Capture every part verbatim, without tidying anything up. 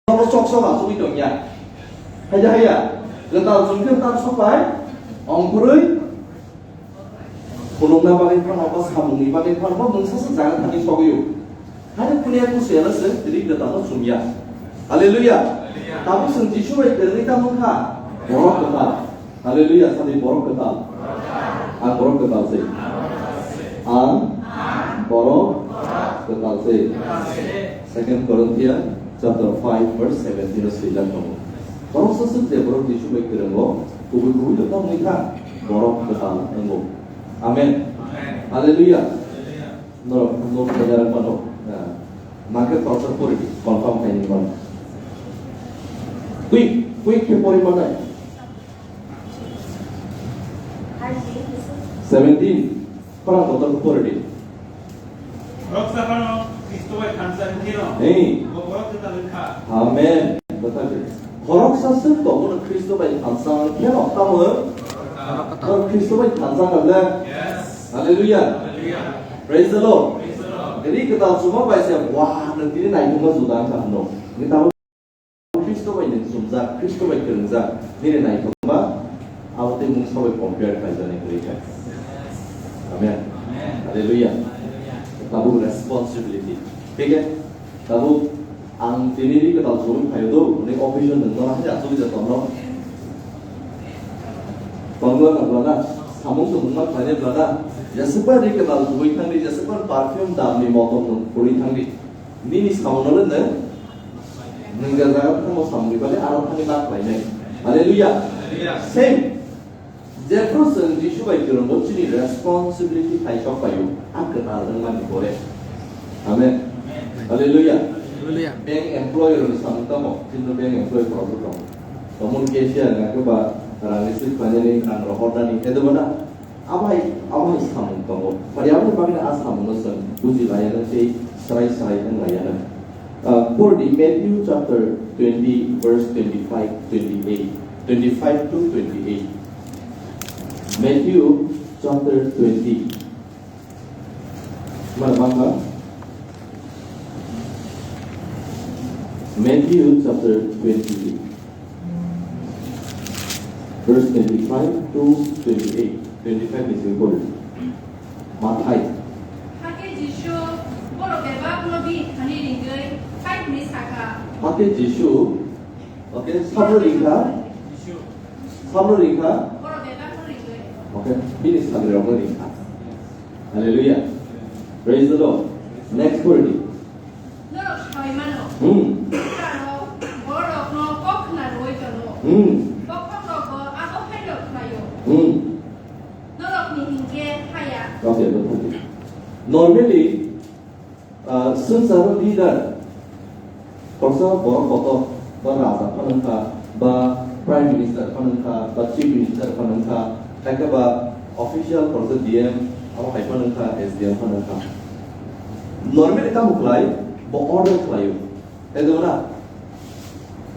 Nogo sok sok asugwi tongya. Haiya haiya. Kwtal chwng khe tak sok bai. Ongkhorwi. Phunukna bagwi phano ba samungni bagwi phano ba mungsa se jaga thani sogwi o. Hai phuniya kusu ela se ri kwtal no chumya. Hallelujah. Tabuk chwng Jisu bai kwrwngwi tamo kha. Borok kwtal. Hallelujah, sadi borok kwtal. Ang borok kwtal se. Ang borok kwtal se. Second Corinthians chapter five verse seventeen o swijak tongo. Borok sasuk je borok Jisu bai kwrwngo, kubui kubui no tongwi kha, borok kwtal wngo. Amen. Hallelujah. Norok note khaijak mano. Market culture pori confirm khaini mano. Quick, quick khe pori manai. Seventeen. Khorang kotor khe pori di. Borok saphano Khristo bai thansa wngkheno, Hey. Bo borok kwtal wngkha. Amen. Bwthakhe. Khoroksa swk tongo no Khristo bai thansa wngkheno, tamo? Borok Khristo bai thansa wngkha le? Yes. Hallelujah. Hallelujah. Praise the Lord. Praise the Lord. Ri kwtal chuma bai se, wah, no tini naithokma juda wngkha hwno. Ni tamo Khristo bai nwng chumjak, Khristo bai kwrwngjak, nini naithokma abo tei mungsa bai compare khlaijaknai kwrwi kha. Amen. Hallelujah. Tabuk responsibility. Thik hai? Tabuk ang tini ri kwtal chumui phaio do, hwnwi office-o nwng nono hai achugwi ja tongno. Tongla na blada, samung tongma khlainai blada, jeswkba ri kwtal chumui thangdi, jeswkba perfume damni motom nwng phurwi thangdi. Nini samungno le nwng, nwng je jaga thango samungni bagwi aro thangwi ma khlainai. Hallelujah. Hallelujah. Same. Jephru chwng Jisu bai kwrwngo chini responsibility khai sok paio, a kwtal wngmani pore. Amen. Hallelujah. Hallelujah. Bank employee rokni samung tamo, chini bank employee rok tamo. Tomon cashier na khe ba rang receive khlainani, rang rohornani, khe debo na? Abai, abai samung tongo. Pari aboni bagwi a samungno chwng buji laiya na tei srai srai wng laiya na. Uh, purdi Matthew chapter twenty, verse twenty-five, twenty-eight, twenty-five to twenty-eight. Matthew chapter twenty. Mana bangka? Matthew chapter twenty, verse twenty-five to twenty-eight. Twenty-five ni simi pori. Mathai. Hakhe Jisu borok bebakno bini thani ringwi hai hwnwi sakha. Hakhe Jisu, okay, sabro ringkha. Sabro ringkha. Borok bebakno ringwi. Okay, bini sagrirokno ringkha. Hallelujah. Praise the Lord. Next pori di. Norok saui mano. Hmm. Borok borokno kok khna rwui tongo. Hmm. Bokhorokbo abo haino khlaio. Hmm. Norokni hinkhe haya. Okay, okay. Normally, ah, swngcharo leader, kosa borok kotor, ba raja phano wngkha, ba prime minister phano wngkha, ba chief minister phano wngkha, hakhe ba official kosa D M, abo hai phano wngkha, S D M phano wngkha. Normally tamo khlai, bo order khlaio. Tei debo na?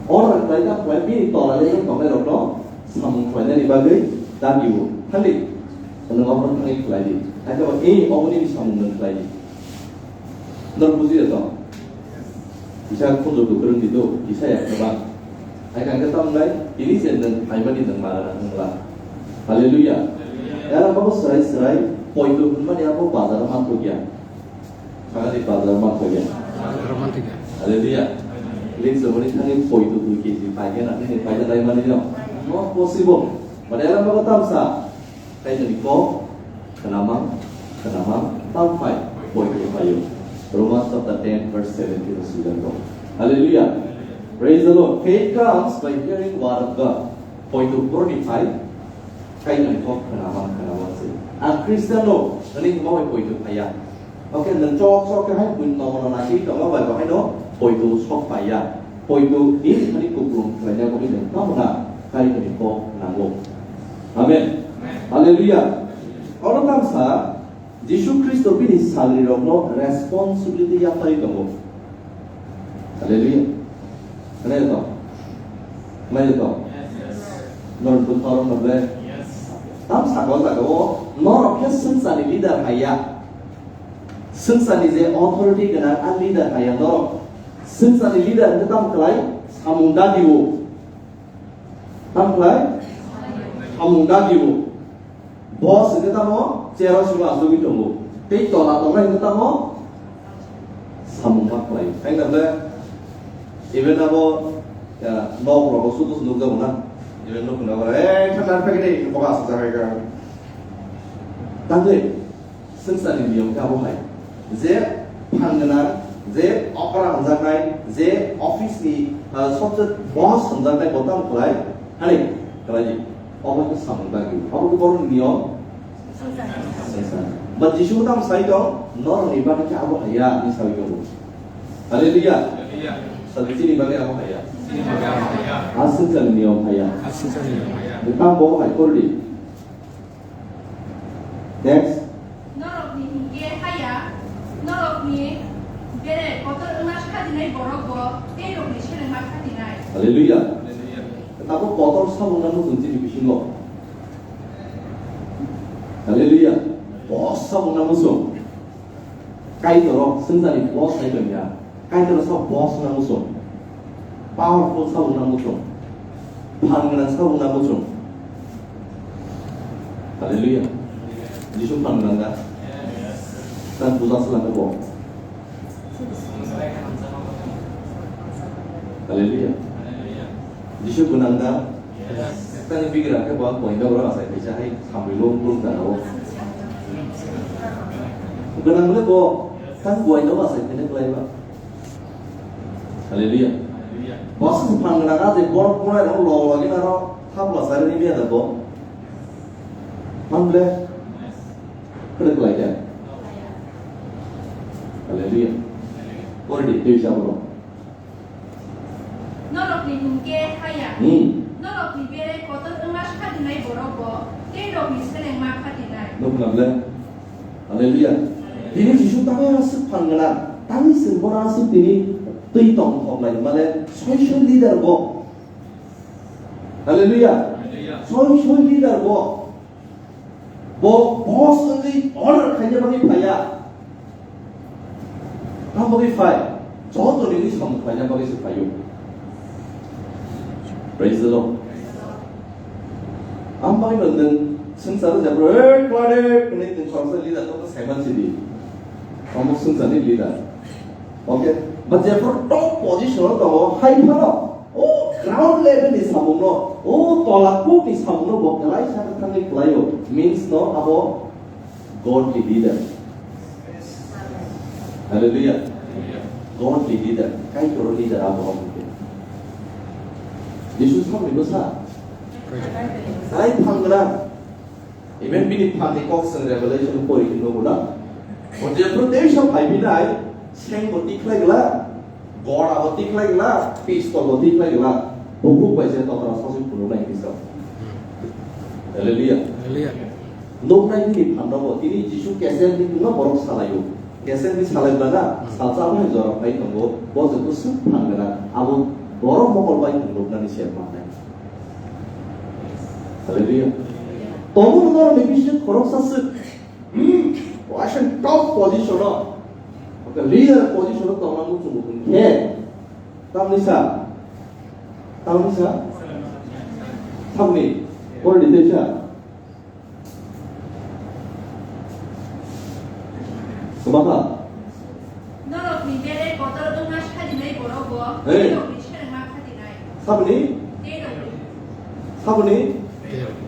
Order khlai tamo khlai, bini tola le tongnai rokno samung khlainani bagwi dagi o. Thangdi, nwng obo thangwi khlai di. Hakhe ba, ei, obo nini samung nwng khlai di. Norok buji ya to? Kisa khunju kwrwng di do, kisa ya kwbang. Hai kang khe tamo lai, tini je nwng phaimani nwng ma rwna hwnla. Hallelujah. Ela babo swrai swrai, poito hwnmani abo bazar o manthok ya. Thangani bazar o manthok ya. Bazar o manthok ya. Hallelujah. Link jomani thangwi poito dui K G paikhe na, nini paikhe lai mani no? Not possible. But ela babo tamsa. Kaisani kok, khnamang, khnamang, tamo phai, poito phaio. Romans chapter ten verse seventeen o swijak tongo. Hallelujah. Praise the Lord. Faith comes by hearing word of God. Poito boroni phai, kaisani kok khnamang, khnamang se. Ang Christian no, hwnwi hwnma bai poito phaiya. Oke, nwng chok chok khe hai buini nomono naisingwi tongma bai bo haino poito sok paiya. Poito ni thani kupulung khlaina bagwi nwng tamo na Kaitorni kok nango. Amen. Hallelujah. Oro tamsa Jisu Khristo bini sagrirokno responsibility yapharwi tongo. Hallelujah. Hwnwi to? Hwnwi to? Norok bwtharok no ble? Tam saka o jaga o norok khe swngcharni leader hai ya. Swngcharni je authority gwnang a leader hai ya norok. Swngcharni leader hwnkhe tamo khlai? Samung dagi o. Tamo khlai? Samung dagi o. Boss hwnkhe tamo chair o sima asugwi tongo. Tei tola tongnai hwnkhe tamo samung ma khlai. Tei tabole even abo, ya, nok rogo sudu nukjago na. Even nuk na, "Eh, thang thang phai de, boka asa jaga." Tangwi. Swngcharni niyom khe abo hai, je phan gwnang, je okra hamjaknai, je office ni, ah, sobse boss hamjaknai, bo tamo khlai, hani, khlai di. Obo khe samung dagi. Obo khe borokni niyom. Swngchar. Swngchar. Ba Jisu bo tamo sai tong, norokni bagwi khe abo hai ya, hinwi saui tongo. Hallelujah. Hallelujah. Saui chini bagwi abo hai ya. Chini bagwi abo hai ya. A swngcharni niyom hai ya. A swngcharni niyom hai ya. Tamo bo hai kor di. Next. Norokni hinkhe haya, norokni bere kotor wngna khatinai borok bo tei rokni selengma khatinai. Hallelujah. Tabuk kotor samung nang muchung chini bisingo. Hallelujah. Boss samung nang muchung. Kaitor o swngcharni boss hai tongya. Kaitor sa boss na muchung. Powerful sa wngna muchung. Phan gwnang sa wngna muchung. Hallelujah. Jisu phan gwnang da? Tang puja sala ka bo. Hallelujah. Jisu gwnang da? Tani bigra khe bo ang koinda oro asai kaisa hai samui lung lung jana o. Gwnang le bo tang koinda asai kene klai ba. Hallelujah. Bosa se phan gwnang a je borok kunai rok log login aro thapla sari ni biya da bo. Phan le. Kene klai da. Hallelujah. Pore di tei sa bo. Norokni hinkhe haya. Hmm. Norokni bere kotor wngma khatinai borok bo tei rokni selengma khatinai. Nukna ble. Hallelujah. Tini Jisu tamo aswk phan gwnang. Tamo chwng bono aswk tini twi tong thok lai male soi soi leader bo. Hallelujah. Hallelujah. Soi soi leader bo. Bo boss wngwi order khaina bagwi phaiya. Tamo bagwi phai? Joto nini samung khlaina bagwi se phaio. Praise the Lord. Am bagwi no nwng swngcharo jephru, "Hey, kwlai de," hwnwi nwng khoroksa leader no sai man sidi. Omo swngcharni leader. Okay? But jephru top position o tongo, hai phano, o ground level ni samung no, o tola kuk ni samung no bo kwlai sa thangwi kwlaio. Means no abo Godly leader. Hallelujah. Godly leader. Kaitor leader abo wngkhe. Jisu samni bwsa. Sai phangra. Even bini phanni kok seng Revelation pori khe nugo na. O jephru teisa phai binai, seng bo tikhlai gla. Gora bo tikhlai gla, pistol bo tikhlai gla, bukuk bai se tokra sasui phunuknai hinwi sa. Hallelujah. Hallelujah. Nuknai nini phanno bo, tini Jisu keser ni tungma borok salaio. Keser ni salai bana, salsa abo hai jora phai tongo, bo je bwswk phan gana, abo borok mokol bai tong nuknani se manai. Hallelujah. Tomo norok ni bisingo khoroksa swk. Hmm, waisa top position o, okay, leader position o tongna muchungo hwnkhe, tamni sa, tamni sa, tamni, pore di sa, kwbakha. Norokni bere kotor wngma sadinai borok bo, hey, norokni selengma khatinai. Saboni? Terokni. Saboni? Terokni.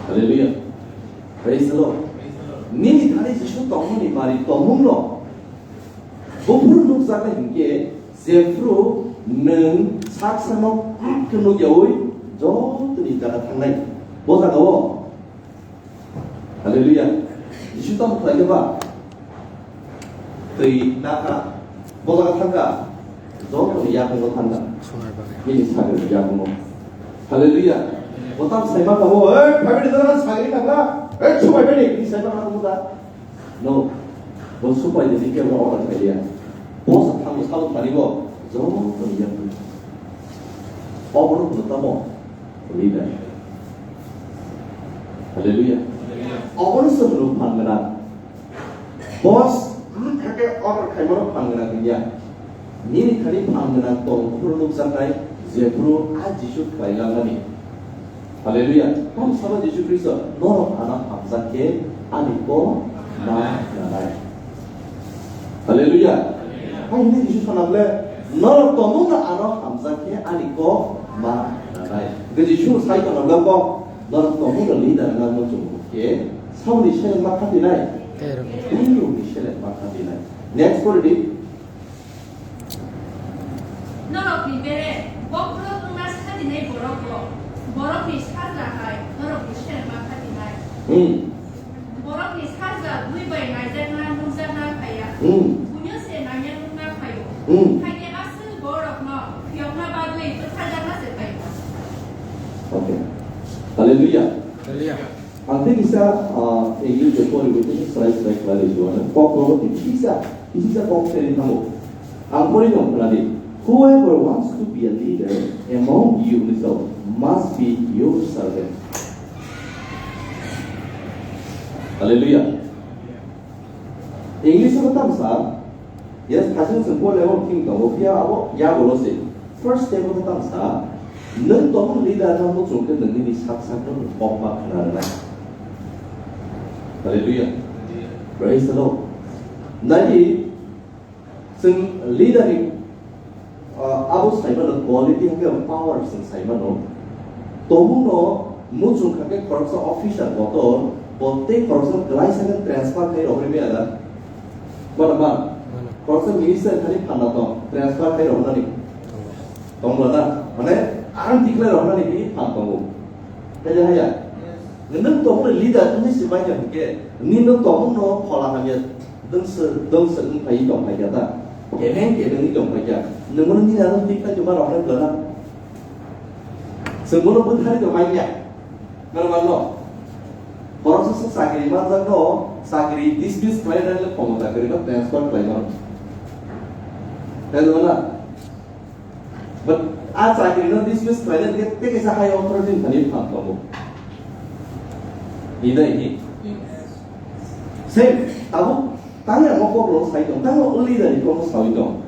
Hallelujah. Praise the Lord. Nini thani Jisu tongmani mari tongmungno buphuru nukjaknai hinkhe, jephru nwng sak sakno khe nukyaui jotoni jaga thangnai. Bo jagao. Hallelujah. Jisu tamo khlaikhe ba? Twi nakha. Bo jaga thangkha. Jotoni yakungo thangkha. Bini sagri yakungo. Hallelujah. Bo tam saima kamo, "Ei, phaibai ni jora sagri nakha. Ei, chubai bai ni," bini saima kamo da. No. Bo supai de dikhe bo order khaiya. Bo sa thango sabo thani bo. Jotoni yakungo. Obono tamo. Leader. Hallelujah. Obono se hwnwi phan gwnang. Boss, hmm, khe order khaimano phan gwnang hinya. Nini thani phan gwnang tong phuru nukjaknai, jephuru a Jisu khlai langmani. Haleluya. Tamo sabo Jisu Khristo, "Norok ano hamjak khe ani kok ma nanai." Haleluya. Hai hwnwi Jisu sana ble, "Norok tongmungno ano hamjak khe ani kok ma nanai." Hwnkhe Jisu sai tongna ble kok, "Norok tongmungno leader wngna muchung khe saboni seleng ma khatinai?" Terok. Terokni seleng ma khatinai. Next pori di. Norokni bere bokhorok wngna sadinai borok bo, borokni sajra hai norokni seleng ma khatinai. Hmm. Borokni sajra bui bai naijakna nukjakna phaiya. Hmm. Buino se naiya nukna phaio. Hmm. Haikhe aswk borokno phiyokna bagwi bwtharjakna se phaio. Okay. Hallelujah. Hallelujah. Ang tei kisa, ah, English bai pori bai tei srai srai khlai lai juana. Kok rogo tei kisa, kisa kok seri thango. Ang pori tong khna di. "Whoever wants to be a leader among you," ni sao, "must be your servant." Hallelujah. English o tam sa, yes, thasing sing pole o thing tongo, phiya abo ya bolo se. First step o tam sa, nwng tongmung leader no muchung khe nwng nini sak sak no kok ma khna rwnai. Hallelujah. Praise the Lord. Nai di, chwng leader ni, ah, abo sai mano quality hwnkhe power chwng sai mano. Tongmung no muchung kha khe khoroksa officer kotor, bo tei khoroksa kwlaisa khe transfer khai rogwi maya da. Mano ma? Mano. Khoroksa minister khani phanna tong, transfer khai rogwi nani. Tongla na, mane, ang tikhlai rok nani bini phan tongo. Kaya haya. Nwng tongmani leader wngwi se manya hwnkhe, nini tongmung no phola hamya dwngsa, dwngsa wng phai tong phai kha ta. Kebeng kebeng wngwi tong phai kha. Nwng bono nini ano tikhlai tongma rok nai bwla na. Chwng bono bwthari tong manya. Nang mano. Khoroksa se chakri manjak no, chakri dismiss khlai nai le khomota kwrwi no transfer khlai mano. Kaya na? But a chakri no dismiss khlaina hwnkhe tei kaisa high authority ni thani phan tongo. Hidai hi. Same, tabuk tangwi ang o kok rok sai tong, tangwi o leader ni kok no saui tong.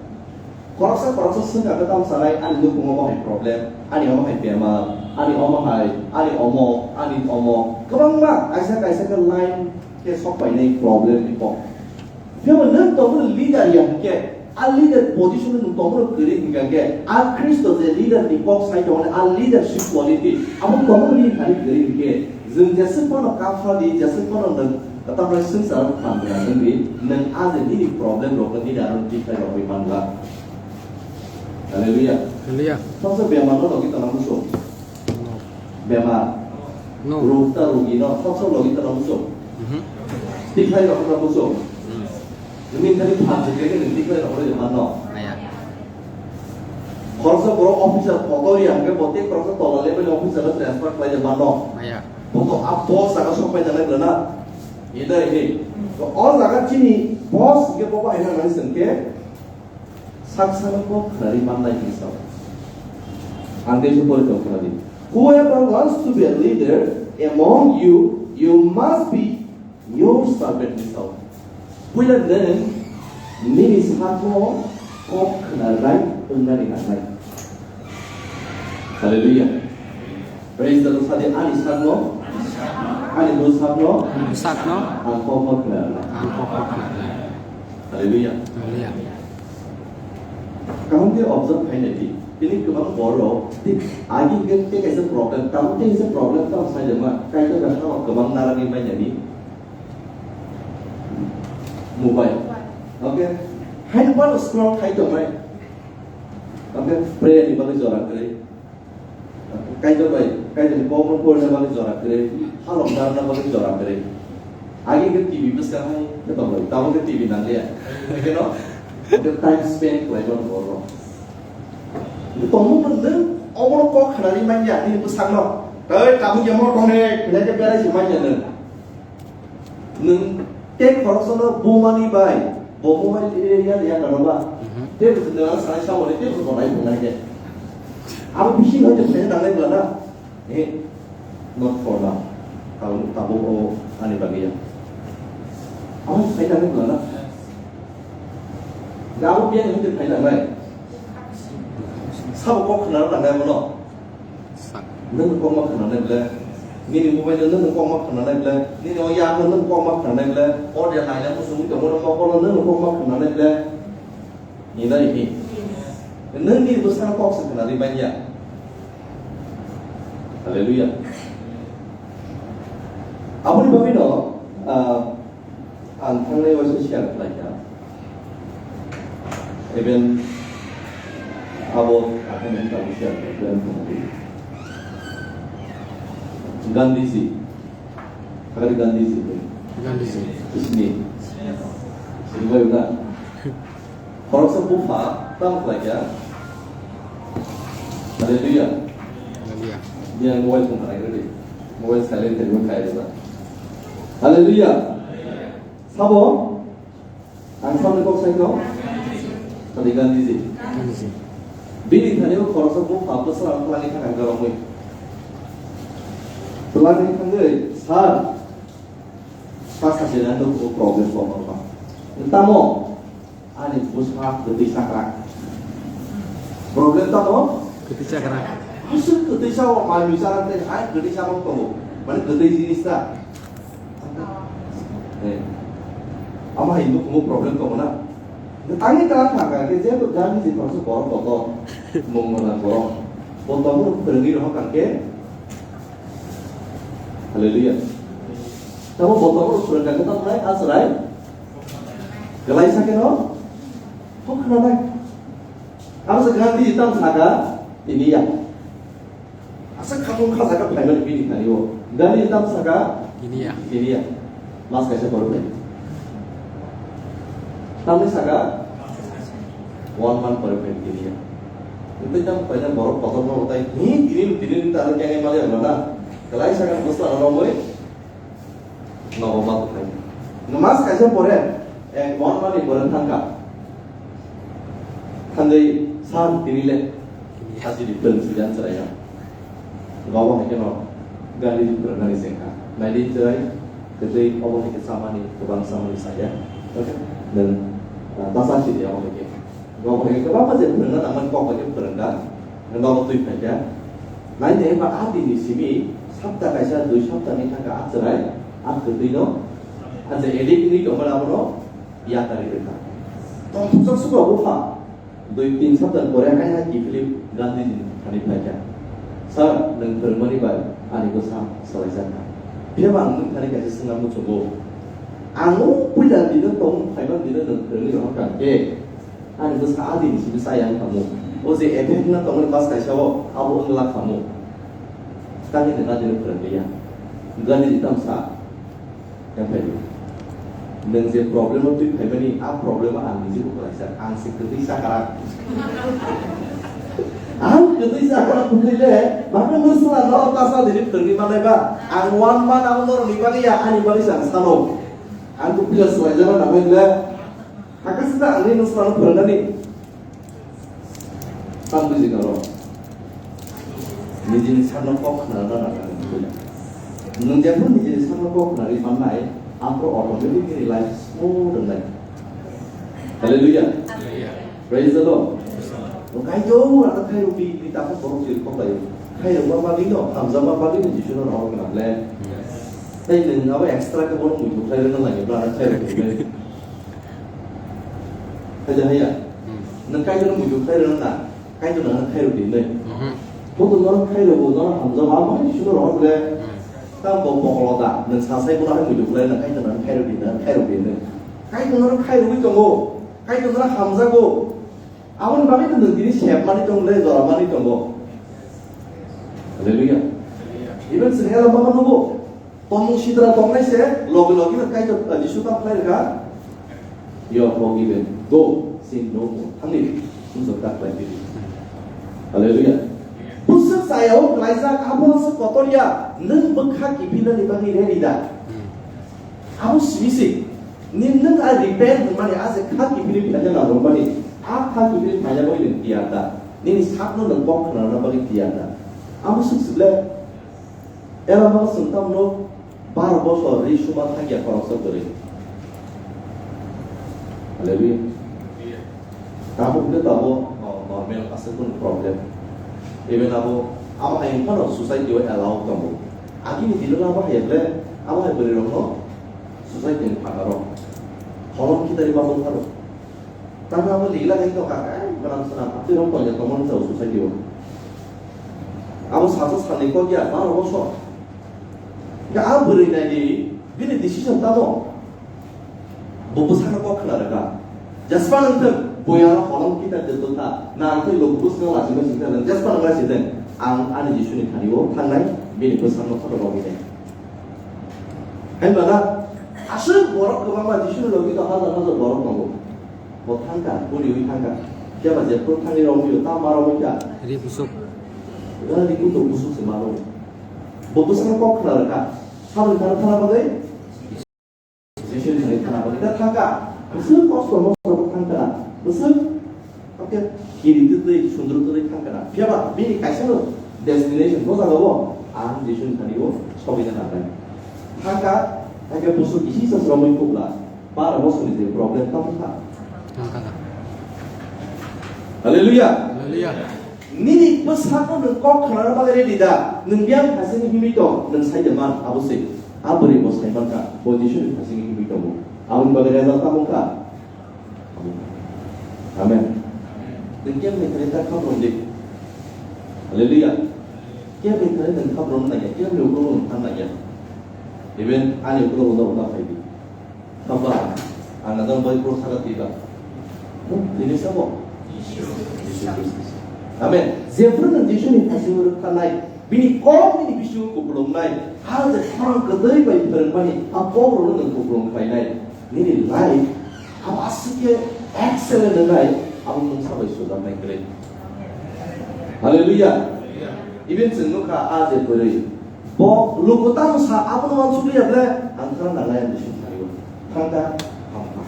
Khoroksa khoroksa swngkha khe tamo sanai, ani nukhungo omo hai problem, ani omo hai bemar, ani omo hai, ani omo, ani omo. Kwbangma kaisa kaisa khe line khe sok painai problem ni kok. Phiya nwng tongmani leader ya hwnkhe, a leader position nwng tongmani kwrwi hwnkha khe, a Khristo je leader ni kok sai tongmani, a leadership quality, abo tongmani hinkhani kwrwi hwnkhe, nwng jeswk phano kaphal di, jeswk phano nwng, tamni swngchar phan gwnang wng di, nwng a je nini problem rokno nini aro tikhlai rogwi man glak. Hallelujah. Hallelujah. Soksa bemar no logi tongna muchung. No. Bemar. No. Rog ta rogi no soksa logi tongna muchung. Mhm. Tikhlai rogwi tongna muchung. Hmm. Nini thani phan se khe nini tikhlai rogwi man no. Maya. Khoroksa borok officer kotor ya hwnkhe bo tei khoroksa tola level ni officer no transfer khlai man no. Maya. Bo to a boss jaga sok pai nangnai bwla na. Ida ini. To o jaga chini boss hwnkhe bo bahai nangnai se hwnkhe Sak sakno kok khnari mannai hwnwi sao. Ang tei se pori tong khnadi. Whoever wants to be a leader among you, you must be your servant hwnwi sao. Puila nwng nini sakno kok khnarnai wngnani nangnai. Hallelujah. Praise the Lord. Sadi ani sakno, ani bwsakno, Sakno. Ang kok kok khnarnai. Ang kok kok khnarnai. Hallelujah. Hallelujah. Kaham khe observe khainai di. Tini kwbang borok tei agi hwnkhe tei kaisa problem, tamo tei kaisa problem tamo sai de ma, Kaitor bai hao kwbang naragwi manya di. Mobile. Okay? Haino bano scroll khai tongnai. Okay? Prayer ni bagwi jora kwrwi. Kaitor bai, Kaitor ni kokno porina bagwi jora kwrwi, halok darna bagwi jora kwrwi. Agi khe T V bwskang hai khe tong lai, tabuk khe T V nang liya. Keno, khe time spend khlai mano borok. Tongmung nwng omono kok khnani manya nini bwsakno. Tei tabuk ya mo tong de, khlai khe berai se manya nwng. Nwng tei khoroksano bumani bai, bo mobile area ya gano ba. Mhm. Tei bo nwng ang sanai samani tei bo nai tongnai khe. Abo bisi no je phai nangnai bwla na. Eh, not for now. Tabuk, tabuk o ani bagwi ya. Abo phai nangnai bwla na. Abo biya ni phai nangnai. Sabo kok khna nangnai bono. Sa. Nung kok ma khna nai ble. Nini mobile nung kok ma khna nai ble. Nini o ya nung kok ma khna nai ble. O de nai nang musu tongmo no kok no nung kok ma khna nai ble. Ni nai ni. Nung ni bwsa kok se khna ri bai ya. Hallelujah. Aboni bagwi no, ah, ang thangnai waisa share khlai kha. Even abo akhai nang tabuk share khlai kha. Gandhiji. Hari Gandhiji. Gandhiji. Sini. Sini bai na. Khoroksa bupha tamo khlai kha. Hallelujah. Hallelujah. Dia mobile phone khanai rwdi. Mobile silent khe khai rwba. Hallelujah. Sabo? Ang saboni kok sai kho? Tadi Gandhiji. Gandhiji. Bini thani o khoroksa bupha bwswk ang twlangwi thangkha ang doromwi. Twlangwi thangwi, "Sir, ta sajinani nokho problem kok nokha." Tamo? Ani bwsa kwtwi chakra. Problem tamo? Kwtwi chakra. Aswk kwtwi chao, manwi chara tei hai kwtwi chakra tongo. Mane kwtwi jinis ta. Eh. Ama hai nukhumu problem tongo na. Ani ta thangkha khe je to jani je khoroksa borok kotor. Mungmana borok. Bo tongo phwrwngwi rohor kha khe. Hallelujah. Tamo bo tongo phwrwngkha khe tamo hai asrai. Kwlaisa khe no? Kok khna nai. Abo se Gandhi tam saka, tini ya. Asa khatung kha saka phaimani bini thani o. Gandhi tam saka, tini ya. Tini ya. Mas kaisa pore phai. Tamni saka, one month pore phai tini ya. Tei tam phaina borok kotor no tai, ni tini, tini ta kya mali na. Kwlaisa khe bwsla no rogwi. Nogo ma bukhai. Mas kaisa pore, ek mon mani pore thangkha. Thangwi san tini le. Haji di pun sijan seraya. Gobo hai keno gari di pun nani sengkha. Nai di serai, ketai obo hai ke samani, kebang samani saya. Oke. Dan, ah, tasa sidi obo hai ke. Gobo hai ke kebang aja pun nang man kok hai ke pun nang. Nogo twi phaikha. Nainai ba a bini simi sapta kaisa dui sapta ni thangkha a chwrai a kwtwi no a je edik ni tongma abono yakari rwkha. Tongthokjak suba bupha dui tin sapta ni pore hai hai kiphilwi Gandhiji ni thani phaikha. Sir, nwng phwrwngmani bai ani bwsa swlaijakha. Phiya ba ang nwng thani kaisa swngna muchungo. Ang o puila dino tong phaiman dino nwng phwrwngwi rohorkha khe. Ani bwsa adini simi chaya wng tamo. O je effect na tongmani mas kaisa o, abo wng la kamo. Tani nang adini phwrwng liya. Gandhiji tam sa. Yang phai. Nwng je problem o twi phaimani, a problem o ang niji bo kwlaisa. Ang se kwtwi sakara. Ang kwtwi sakara kwtwi le, maka nwsla no tasa dini phwrwngwi manai ba. Ang one month ang norokni bagwi ya, ani bagwi se ang sano. Ang kwtwi swlaijak na nangwi le. Hakhe sida ani nwsla no phwrwngnani. Tang buji karo. Nijini sakno kok khna na na. Nwng jephru nijini sakno kok khna ri mannai, aphru automatic nini life smooth wngnai. Hallelujah. Hallelujah. Praise the Lord. Kaitor ano khairok di, di takhuk borok chiri kok laio. Khairok ma bagwi no, hamjak ma bagwi no Jisu no rohor khna le. Tei nwng abo extra khe bono muitu khlai rwna laio, bwla khairok di. Khaja haya. Hmm. Nwng Kaitorno muitu khlai rwna na, Kaitor nang khairok di nai. Mhm. Bo to norok khairok bo, norok hamjak bo, abo hai Jisu norok le. Hmm. Tang bo bokolo da, nwng sa sai bono hai muitu khlai rwna, Kaitor nang khairok di nai, khairok di nai. Kaitor norok khairogwi tongo, Kaitor norok hamjago. Aboni bagwi to nwng tini sep mani tongo le, jora mani tongo. Hallelujah. Even chwng ela baba nugo. Tongmung sitra tongnai se, logi logi no Kaitor, eh, Jisu tamo khlai rwkha. You are forgiven. Go, sin no more. Thangdi, sumsok ta khlai di. Hallelujah. Bwswk chaya o klaijak, abo se kotor ya, nwng bwkha kiphilnani bagwi ready da? Hmm. Abo simi se, ni nwng a repent hwnmani, a je kha kiphilwi phaina nangmani, a kha kiphilwi phaina bagwi nwng tiyar da? Nini sakno nwng kok khnana bagwi tiyar da? Abo swk swk le. Ela ma chwng tamno baro bosor ri suma thangya khoroksa kwrwi. Hallelujah. Tabuk de tabo, oh, normal aswk kunu problem. Even abo, abo hai wngphano society o allow tongo. Agini dino abo hai ble, abo hai bwrwi rokno society ni phataro holong khitari babo pharo. Tamo abo ligla hai tongkha, eh, manam sanam, twi rok tongya tongmani chao society o. Abo sasa salni kok ya, baro bosor. Ga a bwrwi nai di, bini decision tamo. Bo bwsakno kok khna rwkha. Jespa nang thung, bo ya holong kita de tongkha. Na ang thung lo bwsakno lachima singkha nang, jespa nang lachima. Ang ani Jisuni thani o thangnai, bini bwsakno khoto rogwi nai. Hai mana, aswk borok kwbangma Jisuni logi to hajar hajar borok tongo. Bo thangkha, boni wi thangkha. Phiya ba jephru thangwi romwi o, ta ma romwi kha. Ri busuk. Wala di kuto busuk se ma romwi. Bo bwsakno kok khna rwkha. Saboni thana thana bagwi. Jisuni thani thana bagwi ta thangkha. Bwswk kosto mosto thangkha. Bwswk, oke, kiri twtwi, sundru twtwi thangkha. Phiya ba bini kaisa no destination bo jaga o ang Jisuni thani o sogwi na nangnai. Thangkha, hakhe bwswk kisi sa sromwi kubla. Bara bosoni je problem tamo kha. Tamo kha. Hallelujah. Hallelujah. Nini bwsakno nwng kok khnana bagwi ready da? Nwng biyang hasini himwi tong, nwng sai de man, abo se. A bwrwi bo sai man kha, bo Jisuni hasini himwi tongo. Aboni bagwi result tamo kha? Amen. Nwng kebni thani ta khamrong di. Hallelujah. Kebni thani nwng khamrong nangya, kebni ukulok nwng than nangya. Even ani ukulok uda uda phai di. Hamba, ang adang bai pro saga tiba. Tini sabo? Jisu Kristo. Amen. Jephru nwng Jisuni thasing rwkha nai, bini kok bini bisingo kupulung nai, hal je khorang kwtwi bai phrwngmani, a kok rwno nwng kupulung khlai nai. Nini life, abo aswk khe excellent wngnai, abo nwng sabai sujaknai kwrwi. Hallelujah. Even chwng nukha a je kwrwi. Bo luku tamo sa, abono wansukliya ble, ang khna nangnai ang bising thani o. Thangkha, hamkha.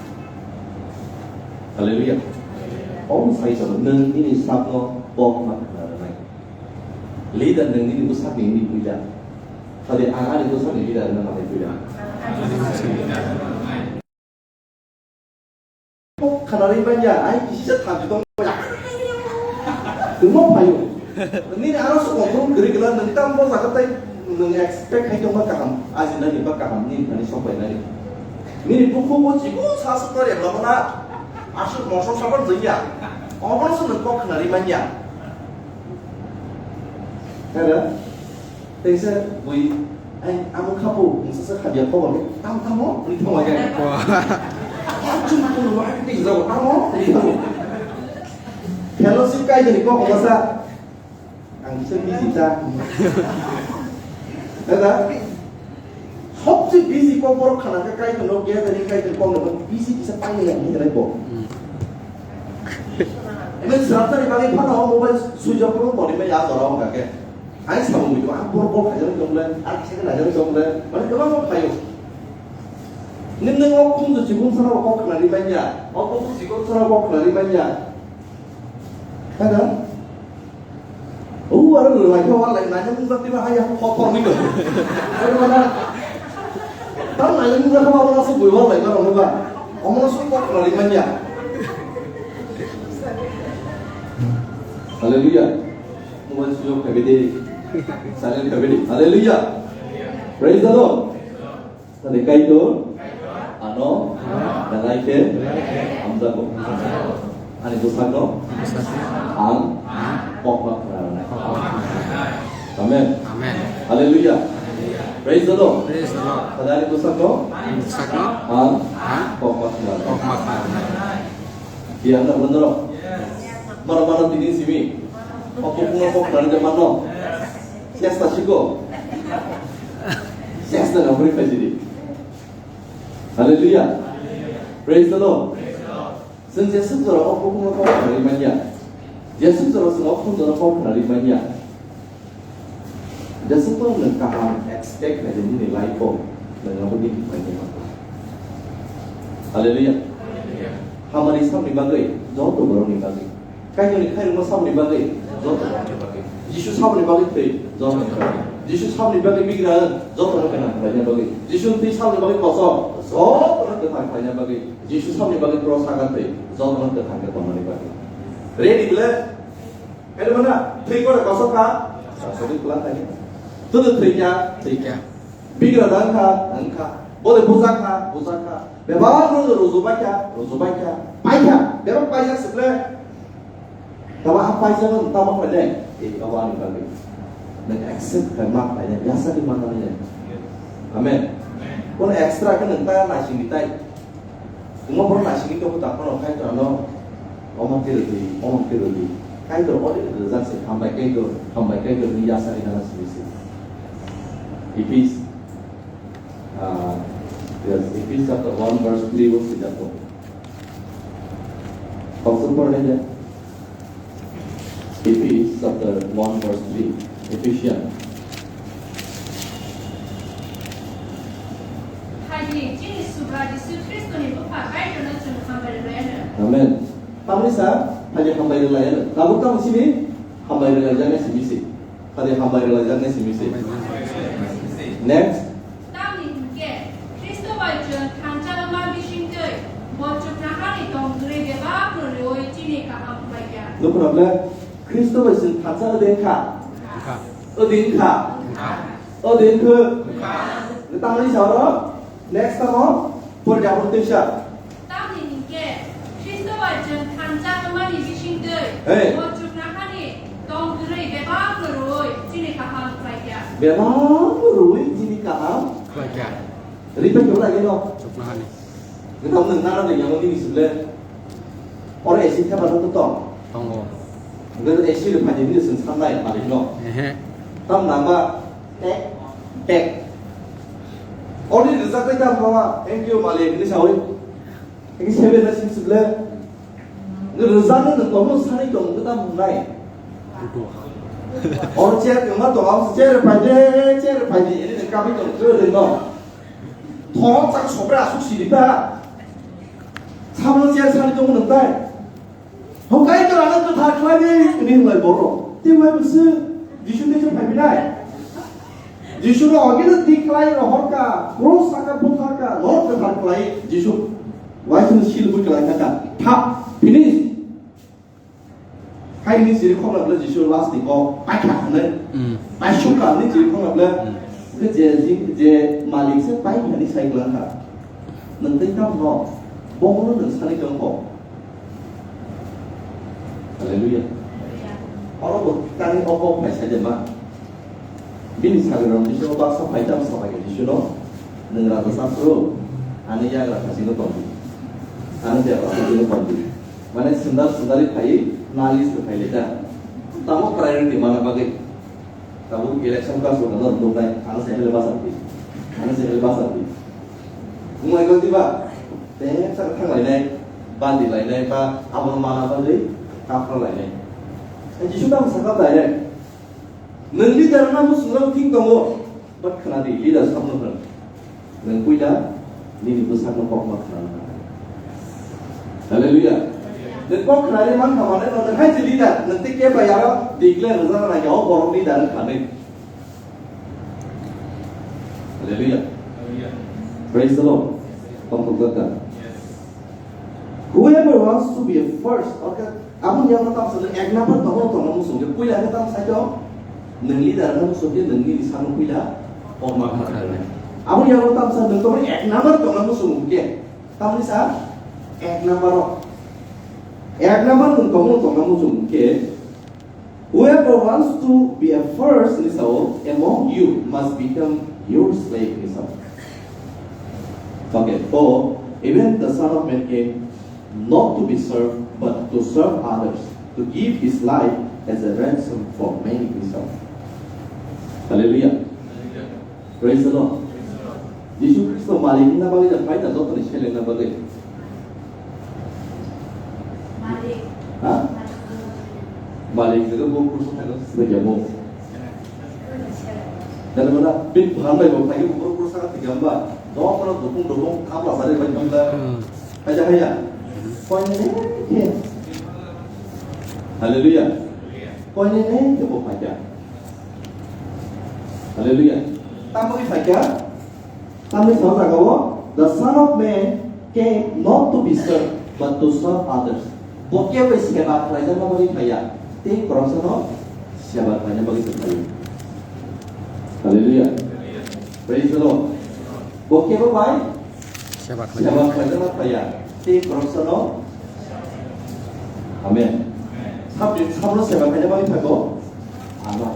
Hallelujah. Om sai sabo, nwng nini sakno bo ma khna rwnai. Leader nwng nini bwsakni hwnwi puila. Khali ang ani bwsakni leader wngna nangnai puila. Kok khanarwi manya, ai kisi se thamchi tong ya. Tungma phaio. Nini aro su control kwrwi gela, nini tam bo jaga tai nwng expect khai tongma kaham, ajinani ba kaham, nini thani sokpainani. Nini bukhugo chibo sa suknari lama na, aswk moso sabar jengya. Obono se nwng kok khanarwi manya. Hera? Teisa bui, ai, amo khapo, mungsa sa khabya khobor, tam tamo, ri tamo ya. Wah. Chum chum wa ti jago, tamo, ri tamo. Fellowship kai jani ko ko sa. Ang kisa busy ta. Dada. Sobse busy ko borok khana ka kai no gathering kai ko no busy kisa pai ya ni rai ko. Hmm. Ini serap tadi bagi phano mobile switch off ko ni me ya dorong ka ke. Ai sabo mui, ah, borok kok khaijak tong le, ah, kisa khe naijak tong le, mane kwbangma phaio. Nini o khumju chikon sana kok khnari manya, o khumju chikon sana kok khnari manya. Kada? O, aro lai khe wal lai, naijak nungjak tiba haya, khok khok ni ko. Aro mana? Tam naijak nungjak khe wal asuk bui wal lai mano ba. Omo asuk kok khnari manya. Hallelujah. Mobile switch off khaibidi. Silent khaibidi. Hallelujah. Praise the Lord. Tadi kaitor ano dalai khe hamjago. Ani bwsakno ang kokma khnaranai. Amen. Amen. Hallelujah. Praise the Lord. Praise the Lord. Tadi ani bwsakno Ani bwsakno ang ang kokma khnaranai. Kokma khnaranai. Biya na bondoro. Mano mano tini simi. Opo kuno kok nani de mano. Siesta siko. Siesta na buri kajiri. Hallelujah. Praise the Lord. Sing jesuk jora opo kuno kok nani manya. Jesuk jora sing opo kuno kok nani manya. Jesukno nwng kaham expect khaidi nini life-o nwng abo nini khaidi ma. Hallelujah. Hamari samni bagwi, joto borokni bagwi. Kaitorni khairokma samni bagwi, joto borokni bagwi. Jisu samni bagwi thwi, joto borokni bagwi. Jisu samni bagwi migra, joto borokni bagwi. Joto borokni bagwi. Jisu thwi samni bagwi kosom, joto borokni bagwi. Jisu samni bagwi cross hagan thwi, joto borokni bagwi. Ready ble? Kaitor mana thwi kore kosok kha, kosok khe kwlak kha. Tudo thwi kha, thwi kha. Bigra dang kha, dang kha. Bode bujak kha, bujak kha. Bebak rok ruju bai kha, ruju bai kha. Pai kha, bebak paijak se ble. Tamo a paijak no tamo khlai de. Ei, abo ani bagwi. Nang accept khlai ma khlai de, yasa di ma khlai de. Amen. Kono extra khe nang ta naising di tai. Omo borok naisingwi tongo, tamo no Kaitor ano omo khe rwdi, omo khe rwdi. Kaitor o rwjak se, hambai Kaitor, hambai Kaitor hwnwi yasa rina simi se. Ephes, ah, yes, Ephes chapter one verse three o swijak tongo. Kok sung pornai de. Ephes chapter one verse three. Ephesians. Phaidi, chini Subha Jisu Khristoni bupha Kaitorno chwng hambai rwlaianw. Amen. Tamni sa, phaidi hambai rwlaianw. Tabuk tamo simi hambai rwlaijaknai simi se. Phaidi hambai rwlaijaknai simi se. Next. Tamni hinkhe Khristo bai chwng thansa wngma bisingtwi bo chuknohani tong kwrwi bebak no rwui chini kaham khlaikha. Nukho na ble Khristo bai chwng thansa wngwi wngkha. Wngkha. Wngwi wngkha. Wngkha. Wngwi wngkha. Wngkha. Tamni sa oro next tamo pori da pori twisa. Tamni hinkhe Khristo bai chwng thansa wngmani bisingtwi Hey. bo chuknohani tong kwrwi bebak no rwui chini kaham khlaikha. Bebak no rwui chini kaham khlaikha. Riphaikhe wlai no. Chuknohani. Gwnang nwng nana de yango nini sile. Oro A C thepha no to tong. Tongo. Gwnang A C riphaidi nini sing sanai malik no. Ehe. Tam nangba tek tek. Oro ni rijak bai tam bawa. Thank you malik ni sawi. Ini seven na six ble. Ngi rwjakno nwng tongno sanwi tong nwng ta mungnai. Oro chair kwma tong, abo chair phaidi, chair phaidi, ini nwng kabwi tong khe rwino. Thorok chak sopre asuk siri ta. Samno chair sanwi tong nwng tai. Hokai to rana to thar khlai de, ini hlai boro. Te wai bwswk Jisu te phai binai. Jisu no ogino tiklai rohorka, cross saka butharka, lord bethar klai Jisu. Waisung sil bui klai kaka. Thap, finish. Hai ni siri khokla ble Jisu last ni kok paikha hwnwi. Mm. Paisukha ni siri khokla ble. Mm. Ke je, je malik se paikha ni sai klangkha. Nwng tei kam no, bomo no nwng sanwi tong kho. Hallelujah. Oro bo tani o kok phai sai de ma. Bini sagrirok bisingo baksa phai tamo sa phai khe Jisuno, "Nwng raja sa phuru, ani yagra khachino tongdi, ani bebak khachino tongdi." Mane sundar sundari phaiwi nalis rw phai lai ta. Tamo priority mana bagwi. Tabuk election pass rwkha no rwknai, ano se hel basa di, ano se hel basa di. Wngmai kok diba, tei sak thang lainai, bandi lainai, ba abono mana bagwi kaphra lainai. Jisu tamo sakha direct. Nwng leader wngna muchungjak thik tongo, but khna di, leader samno hwn. Nwng puila nini bwsakno kokma khna nang. Hallelujah. Nwng kok khnari mankha mane no nwng hai je leader, nwng tei kebo aro declare rwjak nai o borok leader wngkha nai. Hallelujah. Praise the Lord. Tongthok jata. Whoever wants to be a first, okay, abo ni abo tam sa ek number tongo, tongo muchung je puila ke tam sa to, nwng leader no muchung je nwng ni sano puila kokma khna. Abo ni abo tam sa nwng to ek number tongo muchung ke, tam ni sa ek number o, ek number nwng tongo, tongo muchung ke. Whoever wants to be a first, ni sao, among you must become your slave, ni sao. Okay, for even the Son of Man came not to be served, but to serve others, to give his life as a ransom for many, ni sao. Hallelujah. Praise the Lord. Jisu Khristo malik wngna bagwi da phai da jotoni selengna bagwi. Malik. Ha? Malik jagwi bo kursa thangwi swijamo. Dana mana bin bwhan bai bo phai bo kursa thangwi ba. Dok mana dukung dukung thapla sari bai jomda. Hmm. Hai da hai ya. Koine ne ke. Hallelujah. Koine ne ke bo phai da. Hallelujah. Tamoni phaikha, tamni sao jagao, "The Son of Man came not to be served, but to serve others." Bo kebo seba khlaijakna bagwi phaiya. Tei khoroksano seba khlaina bagwi se phaio. Hallelujah. Praise the Lord. Bo kebo bai seba khlaina, seba khlaina phaiya. Tei khoroksano. Amen. Sabni sabno seba khlaina bagwi phaibo. Ano.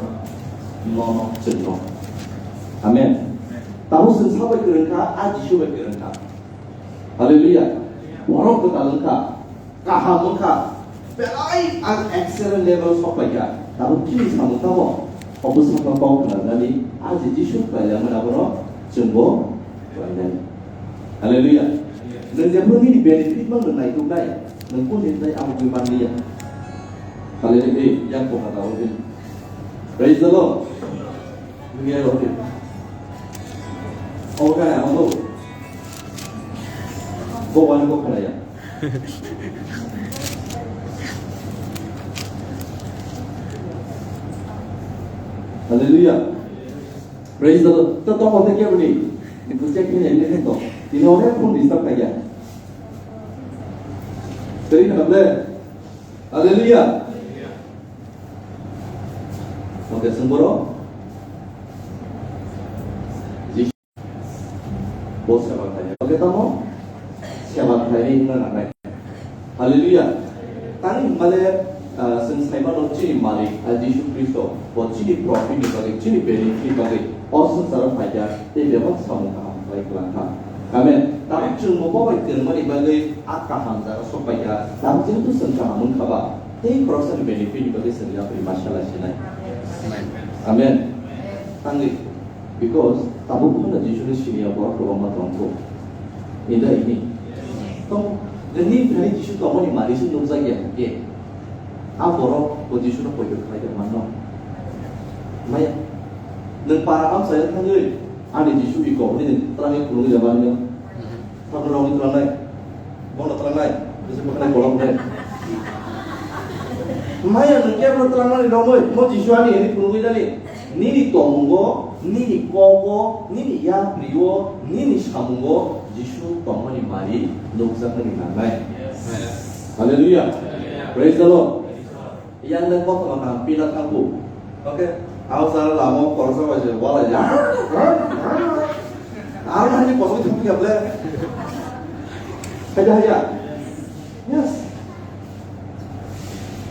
Nono, chwngno. Amen. Tabuk chwng sabai kwrwngkha, a Jisu bai kwrwngkha. Hallelujah. Borok kwtal wngkha. Kaham wngkha, belai ang excellent level sokpaikha. Tabuk chini samung tamo? Obo sakno kok khnarnani, a je Jisu khlaijak mani abono chwngbo khlainani. Hallelujah. Nwng jephru nini benefit mang nwng naituknai, nwng kuni tei abo twi manliya. Hallelujah. Ei, yang kokha tabuk. Praise the Lord. Nungya roti. Obo kaya amo. Bo wani bo kaya. Hallelujah. Praise the Lord. To to hote kya bani? Ibu cek ni ni to. Tino ne pun disturb kaya. Teri na ble. Hallelujah. Oke, semboro. Bo seba khlai. Oke, tamo? Seba khlai ni wngna nangnai. Hallelujah. Tani hwnbale, ah, chwng saimano chini Malik, ah, Jisu Khristo, bo chini profit ni bagwi, chini benefit ni bagwi, o swngcharo phaikha, tei bebak samung kaham khlai kwlangkha. Amen. Tamo chwng bo bai kwrwngmani bagwi a kaham jaga sok paikha, tamo jehetu chwng kaham wngkha ba, tei khoroksani benefit ni bagwi chwng yapri ma sela sinai. Amen. Amen. Tangwi. Because tabuk phano Jisuni siniya borok kwbangma tongkho. Inda ini. Tong, nini thani Jisu tongmani mari se nukjak ya khe. A borok bo Jisuno poito khlai ya manno. Maya. Nwng para amchaya thangwi ani Jisu iko hwnwi nwng twrangwi phunugwi ya manno. Tabuk rok ni twlangnai. Bono twlangnai. Bisi bwkhanai kolok nai. Maya nwng kebo twlangnani romwi, mo Jisu ani hwnwi phunugwi nani. Nini tongmungo, nini kogo, nini yaprio, nini samungo Jisu tongmani mari nukjaknani nangnai. Hallelujah. Praise the Lord. Yang le kothoma kang pila thabu. Oke. Au sara lamo korsa bai je wala ya. Aro hani koso thum ya ble. Haja haja. Yes.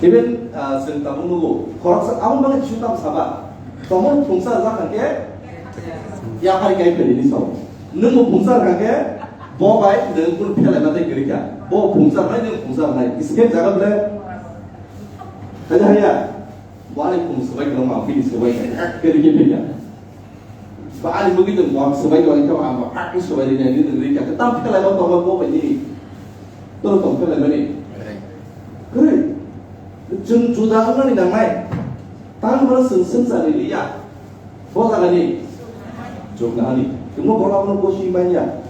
Even, ah, sing tamu nugo. Korsa au bang jisu tam saba. Tomon phungsa ja kangke. Ya hari kai peli ni so. Nung mo phungsa kangke. Bo bai nung pun phelai mate gerika. Bo phungsa nai nung phungsa nai. Iske jaga ble. Haja haja. Bo ani phung swbai khe ma phini swbai khe. Khe rikhe phikha. Bo ani mugwi tong bo swbai khe ma ma phak swbai ri nai ri ri kha. Tam khe lai bo tong bo bai ni. To tong khe lai mani. Kwrwi. Chwng juda wngmani nangnai. Tang bo chwng swngcharni liya. Bo jagani. Chwng nahani. Tungmo borok abono bosi manya.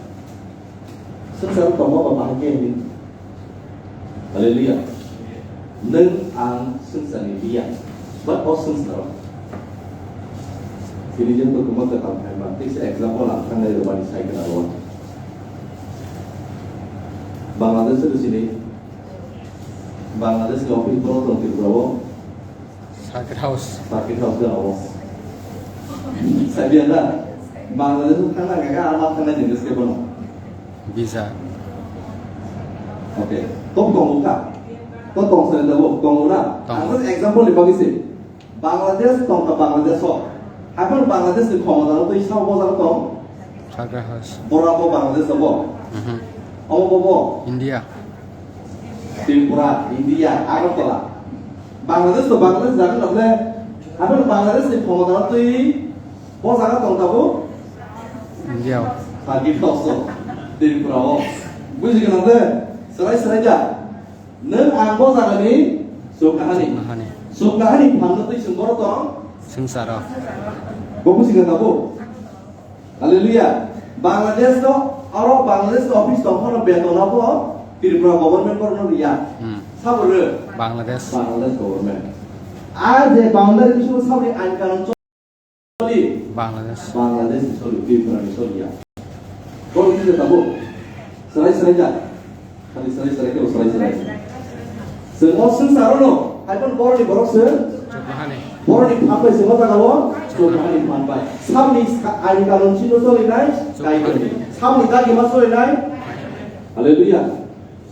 Swngcharo tongma ba bahai khe hwnwi. Hallelujah. Nwng ang swngcharni liya, but o swngcharo. Tini je kwbangma kwtal phaima, tei se example ang thangnai rwmani sai khna rwo. Bangladesh se sini, Bangladesh ni office bono tong Tripura o. Circuit House. Circuit House jora o. Sabiya da? Bangladesh thangna gaga ama thangna jeng se bono. Visa. Okay. To tongo ka? To tong sa da bo tongo na? Tong. Ang just example ni bagwi se. Bangladesh tong ka Bangladesh o. Haikhe Bangladesh ni khomota no twi sa bo jaga tong? Circuit House. Bora bo Bangladesh bo. Mhm. Omo bo bo? India. Tripura, India, Agartala. Bangladesh to Bangladesh jaga na ble. Haikhe Bangladesh ni khomota no twi bo jaga tong tabuk? India o. Circuit House o. Tripura o. Buji gana de? Serai serai ja. Nwng ang bo jaga ni suk kahani. Kahani. Suk kahani phan no twi sung boro tong. Swngcharo. Bo buji gana tabuk? Hallelujah. Bangladesh to, aro Bangladesh to office tong phano beton abo Tripura government borno riya. Hmm. Sabo re? Bangladesh. Bangladesh government. A je boundary bisingo saboni ain kanun choli? Bangladesh. Bangladesh ni choli, Tripura ni choli ya. Kok ni je tabo? Serai serai ja. Khali serai serai khe serai serai. Chwng o swngcharo no Hai phano borokni borok se. Borokni phan bai se ma jaga o. Chuknohani phan bai. Samni sa-, ain kanun chino solinai. Kaitoni. Samni dagi ma solinai. Hallelujah.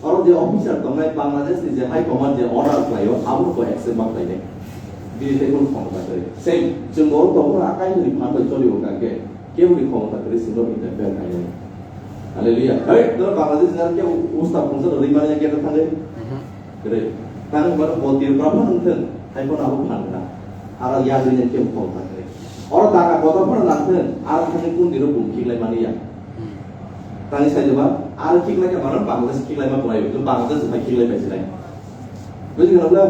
Oro je officer tongnai Bangladesh ni je high command je order khlaio, abo bo accept ma khlainai. Bini tei kono khomota kwrwi. Same, chwng bo tongo a kaitoni phan bai choli o kake. Kebo ni khomota kwrwi chwngno interfere khainai. Hallelujah. Hey, doro Bangladesh ni kebo usta phungsa rwmani ya kebo thangwi. Kwrwi. Tang ba bo Tripura phano wngthung, hai phano abo phan gwnang. Aro yagri nen kebo khomota kwrwi. Oro daga kotor phano nangthung, aro thangwi kun diro bum khiklai mani ya. Tangwi sai ba, aro khiklai khe mano Bangladesh khiklai ma kwlai, Bangladesh bai khiklai bai sinai. Bujhi gana bla?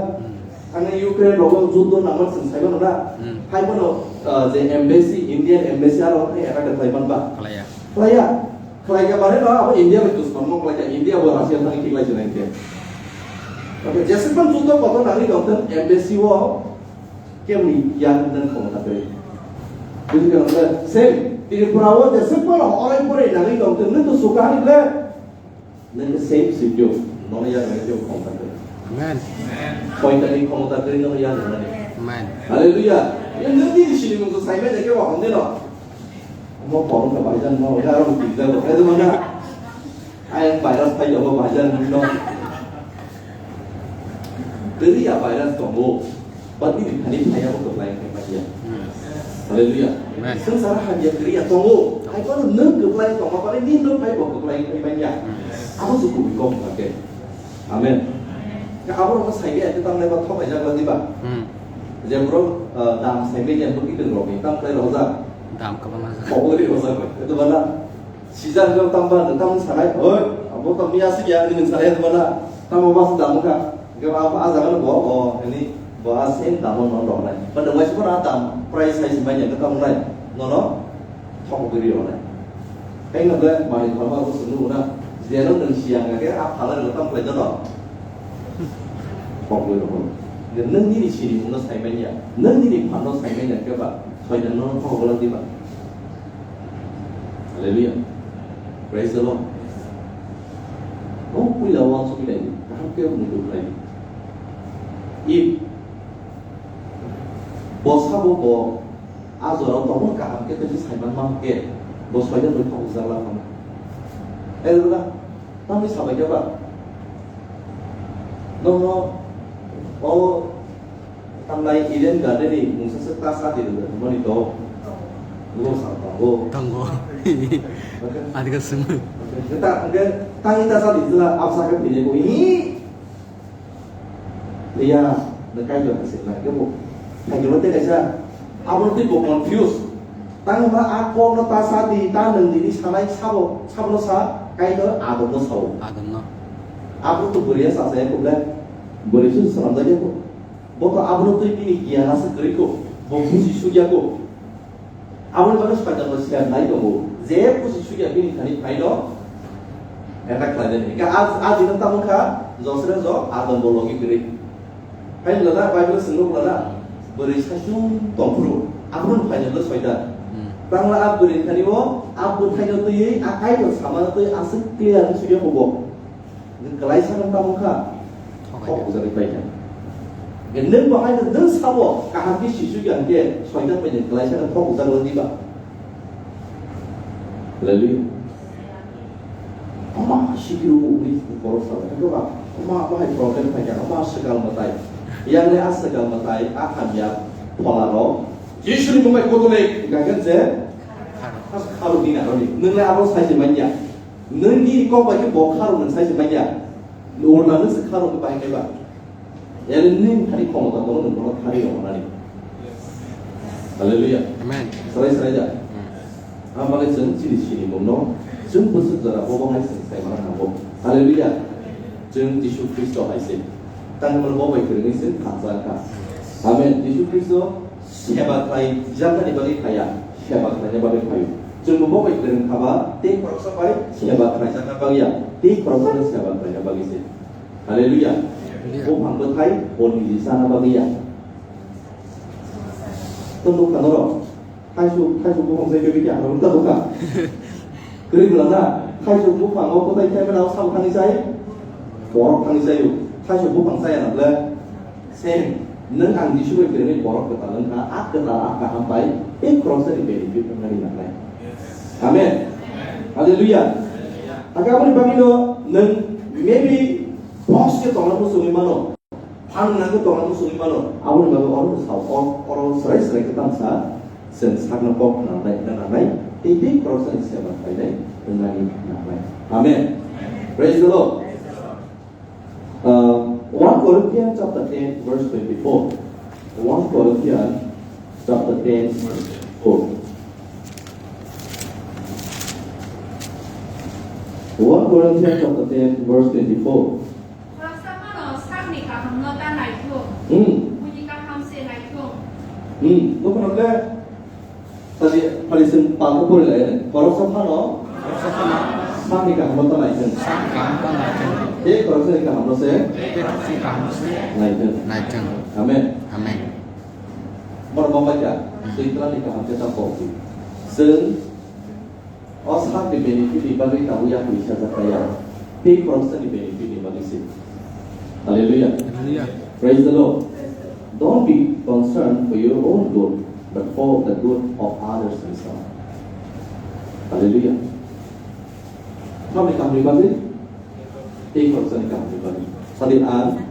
Tangwi Ukraine rogo juddo nangma chwng sai mano na. Hai phano, ah, je embassy, Indian embassy aro khai attack khlai man ba? Khlai ya. Khlai ya. Khlai khe mane no, abo India bai dushman mo khlai khe, India bo Russia thangwi khiklai sinai khe. Oke, jeswk phano juddo kotor nangwi tongthung, embassy o kemni yang dan khomota kwrwi. Bujhi gana bla? Same, Tripura o jeswk phano orai porai nangwi tongthung, nwng to sukha hani bla? Nang same sitio, nono ya nang kebo khomota kwrwi. Amen. Soitani khomota kwrwi nono ya nang. Amen. Hallelujah. Ye nang nini sini mung sai mene kebo hom dino. Mo porong ka baijan mo ya ro ki da ko. Edo mana. Ai virus thai yo baijan no. Kwrwi ya virus tongo. Ba nini thani phaiya bo kwplai khai manya. Hallelujah. Amen. Swngchar hamya kwrwi ya tongo. Hai phano nwng kwplai tongma bagwi nini nwng phai bo kwplai khai manya. Abo se kubui kok kha khe. Amen. Khe abo rok sai khe tang nai ba thok kaijak la diba. Je bro, ah, dam sai manya bo kiting rok ni tang klai rojak. Dam kwbangma jak. Thok ri rojak. Edo bana. Sijak jok tamba nwng tamo sanai, oi, abo to miya si ya, nwng sanai tamo na, tamo mas damo kha. Hingke ba abo a jaga no bo, o, hini, bo a same damo no rok nai. Ba nwng waisa bo na dam, price hai si manya, nwng tamo nai, no, no, thok biri rok nai. Hingke be mani khorma bo sunu na, je no nwng siyang khe, a phala no tam khlai dono. Thok biri rok. Nwng nini sini mung no sai manya, nwng nini phan no sai manya khe ba, soitan no thok bala di ba. Hallelujah. Praise the Lord. Oh, puila wansuk lai, kaham khe muitu khlai. If bo sabo bo a jorao tongo kaham khe tei saiman man khe bo soitan bai thok jak la phano. Elbla tamni sabai khe ba. Nono o Tamlai Eden Garden ni mungsa se ta sa di rwgwi hwnmani to. Lo sa tongo. Tongo. Adika sung. Ta, hwnkhe tangwi ta sa di jila absa khe philai bo hi. Iya, na kai do se na ke bo. Kai do te kaisa. Abo twi bo confuse. Tang ma a kok no ta sa di, ta nang di ni sanai sabo, sabo no sa, kai do Adam no sao. Adam no. Abo to bwrwi sa sa ko ble. Bwrwi su sanam da ko. Bo to abono twi bini giyan aswk kwrwi kho, bo buji sukya kho. Aboni bagwi Soitan bo siyan nai tongo, je buji sukya bini thani phaino attack khlainani. Hingkhe a, a dino tamo kha, josre jo Adam bo logi kwrwi. Hai wngla na, Bible swngno wngla na, bwrwi saichung tong phuru, abono phaino wngla Soitan. Hmm. Tangla a bwrwi thani o, a bwthaino twiwi, a Kaitor samano twi aswk clear wng sukya kho bo. Nwng kwlaisa no tamo kha? Thok bujagwi pai kha. Nwng bo hai nwng sabo kaham khe sisu ya hwnkhe Soitan bai nwng kwlaisa no thok bujak rw diba? Hallelujah. Oma sikru uni borok sabo khe ba, oma bahai problem phai kha, oma swkang mwtai. Yang le a swkang mwtai, a hamya phola rok Jisuni mung bai kotor le gagan je. Khalo dina roni. Nwng le abo sai se manya. Nwng ni kok bai khe bo kharo nwng sai se manya. Nwng na nwng se kharo khe bai khe ba. Ele nwng thani khomota kono nwng bono thani rw nani. Hallelujah. Amen. Sarai sarai ja. Hmm. Ang bagwi chwng chini sini mungno chwng bwswk jora bobo hai chwng sai mana nango. Hallelujah. Chwng Jisu Khristo hai se. Tangmani bo bai kwrwngwi chwng thansa kha. Amen. Jisu Khristo seba khlai jaknani bagwi phaiya, seba khlaina bagwi phaio. Chwngbo bo bai kwrwng khaba, tei khoroksa bai seba khlai jakna bagwi ya, tei khoroksa no seba khlaina bagwi se. Hallelujah. Hallelujah. Buphang bwthai bo niji chana bagwi ya. Tong nukha norok. Thaisu, thaisu buphang sai khe bikhe ang rwng tabukha. Kwrwi bwla na, thaisu buphang o kwtai thai mano sabo thani sai, borok thani sai o. Thaisu buphang chaya na ble. Same. Nwng ang Jisu bai kwrwngwi borok kwtal wngkha, a kwtal a kaham bai tei khoroksa ni benefit wngnani nangnai. Amen. Hallelujah. Hake aboni bagwino nwng maybe boss khe tongna muchungwi mano, phan nangkhe tongna muchungwi mano, aboni bagwi oro sao, oro, oro swrai swrai khe tamsa chwng sakno kok nangnai, nangnai, tei tei khoroksa ni seba khainai wngnani nangnai. Amen. Praise the Lord. Uh, one Corinthians chapter ten, verse twenty-four. One Corinthians chapter ten, verse twenty-four. One Corinthians chapter ten, verse twenty-four. Khoroksa phano sakni kahamno ta naithung. Hmm. Buini kaham se naithung. Hmm. Nokho nokle Tadi, tadi sing pangko pori lai, khoroksa phano sakni kahamno ta naithung. Sakni kahamno ta naithung. Tei khoroksani kahamno se naithung. Naithung. Amen. Amen. Borok ma bai kha, hmm, Switzerland ni kaham khe ta kok di. Chwng o sakni benefit ni bagwi tabuk yapri sajak kaya. Tei khoroksani benefit ni bagwi se. Hallelujah. Hallelujah. Praise the Lord. Don't be concerned for your own good, but for the good of others as well. Hallelujah. Tamni kahamni bagwi? Tei khoroksani kahamni bagwi. Sadi ang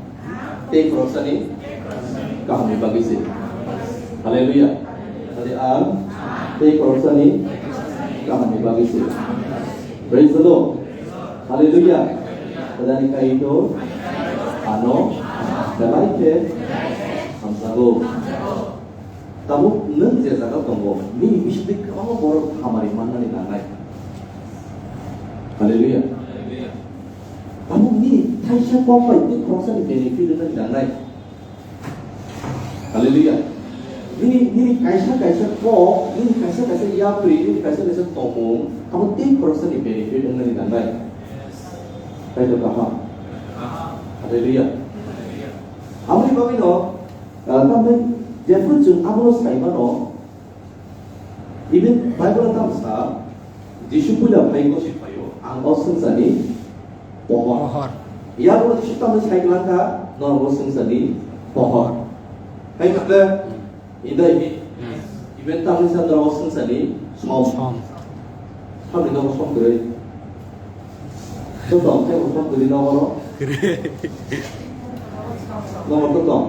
tei khoroksani kahamni bagwi se. Hallelujah. Sadi ang tei khoroksani kahamni bagwi se. Praise the Lord. Hallelujah. Tadani kaito ano belai khe hamjago. Tabuk nwng je jaga tongo, nini bisingtwi kwbangma borok hamari mannani nangnai. Hallelujah. Tabuk nini thaisa kok bai tei khoroksa ni benefit rwnani nangnai. Hallelujah. Nini, nini kaisa kaisa kok, nini kaisa kaisa yapri, nini kaisa kaisa tongmung, abo tei khoroksa ni benefit wngnani nangnai. Kaitor kaham. Hallelujah. Aboni bagwi no, ah, tamni jephru chwng abono sai mano, even Bible tam sa, Jisu puila phai gosi phaio, ang o swngcharni pohor. Pohor. Yabo Jisu tamni sai kwlangkha, norok o swngcharni pohor. Hai khe, indai, hmm, even tamni sa norok o swngcharni som. Som. Samni nogo som kwrwi. Totong, tei bo som kwrwi nogo no. Kwrwi. Nogo totong.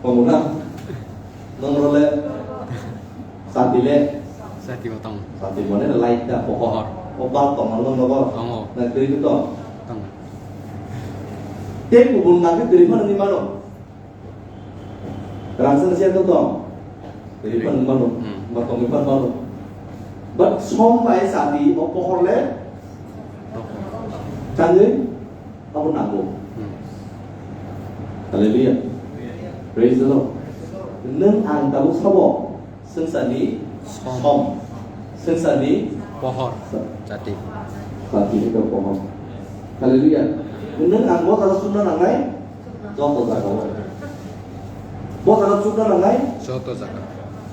Tongo na? Nongrole sati le. Sati bo tongo. Sati mane light da pohor. Pohor. O bal tongo nongrogo. Tongo. Na kwrwi to? Tongo. Tei kubun nangkhe kwrwi phano ni mano. Rangchak se to tong. Kwrwi phano ni mano. Hmm. Ba tongwi phano mano. But som bai sati o pohor le. Tongo. Changwi. Abo nango. Hmm. Hallelujah. Praise the Lord. Nwng ang tabuk sabo, swngcharni som. Som. Swngcharni pohor. Sa- Jati. Jati ni pohor. Hallelujah. Nwng ang bo jaga sumna nangnai, joto jaga o. Bo jaga chukna nangnai? Joto jaga.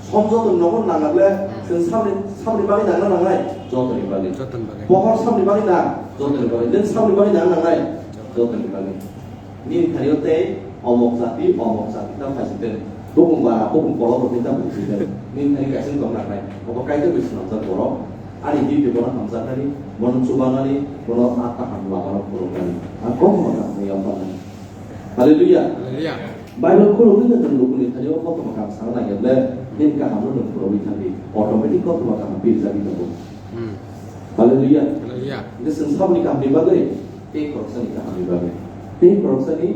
Som joto nogo nangnai le, hmm, chwng samni, samni bagwi nangna nangnai? Jotoni bagwi. Jotoni bagwi. Pohor samni bagwi nang? Jotoni bagwi. Nwng samni bagwi nang nangnai? Jotoni bagwi. Nini thani o tei omok jati, omok jati ta phaising tong. Bukung bara, bukung kolok rokni ta phaising tong. Nini thani kaisa tong nangnai. Obo Kaitor bai swnamjak borok. Ani duty bono hamjaknani, bono chubanani, bono a kaham lamano phuruknani. A kok mano ang yang panani. Hallelujah. Hallelujah. Bible khulumwi nwng lukuni thani o kothoma kaham sana naiya ble, nini kahamno nwng phurogwi thangdi, automatic kothoma kaham birjagwi tongo. Hmm. Hallelujah. Hallelujah. Hwnkhe chwng saboni kahamni bagwi, tei khoroksani kahamni bagwi, tei khoroksani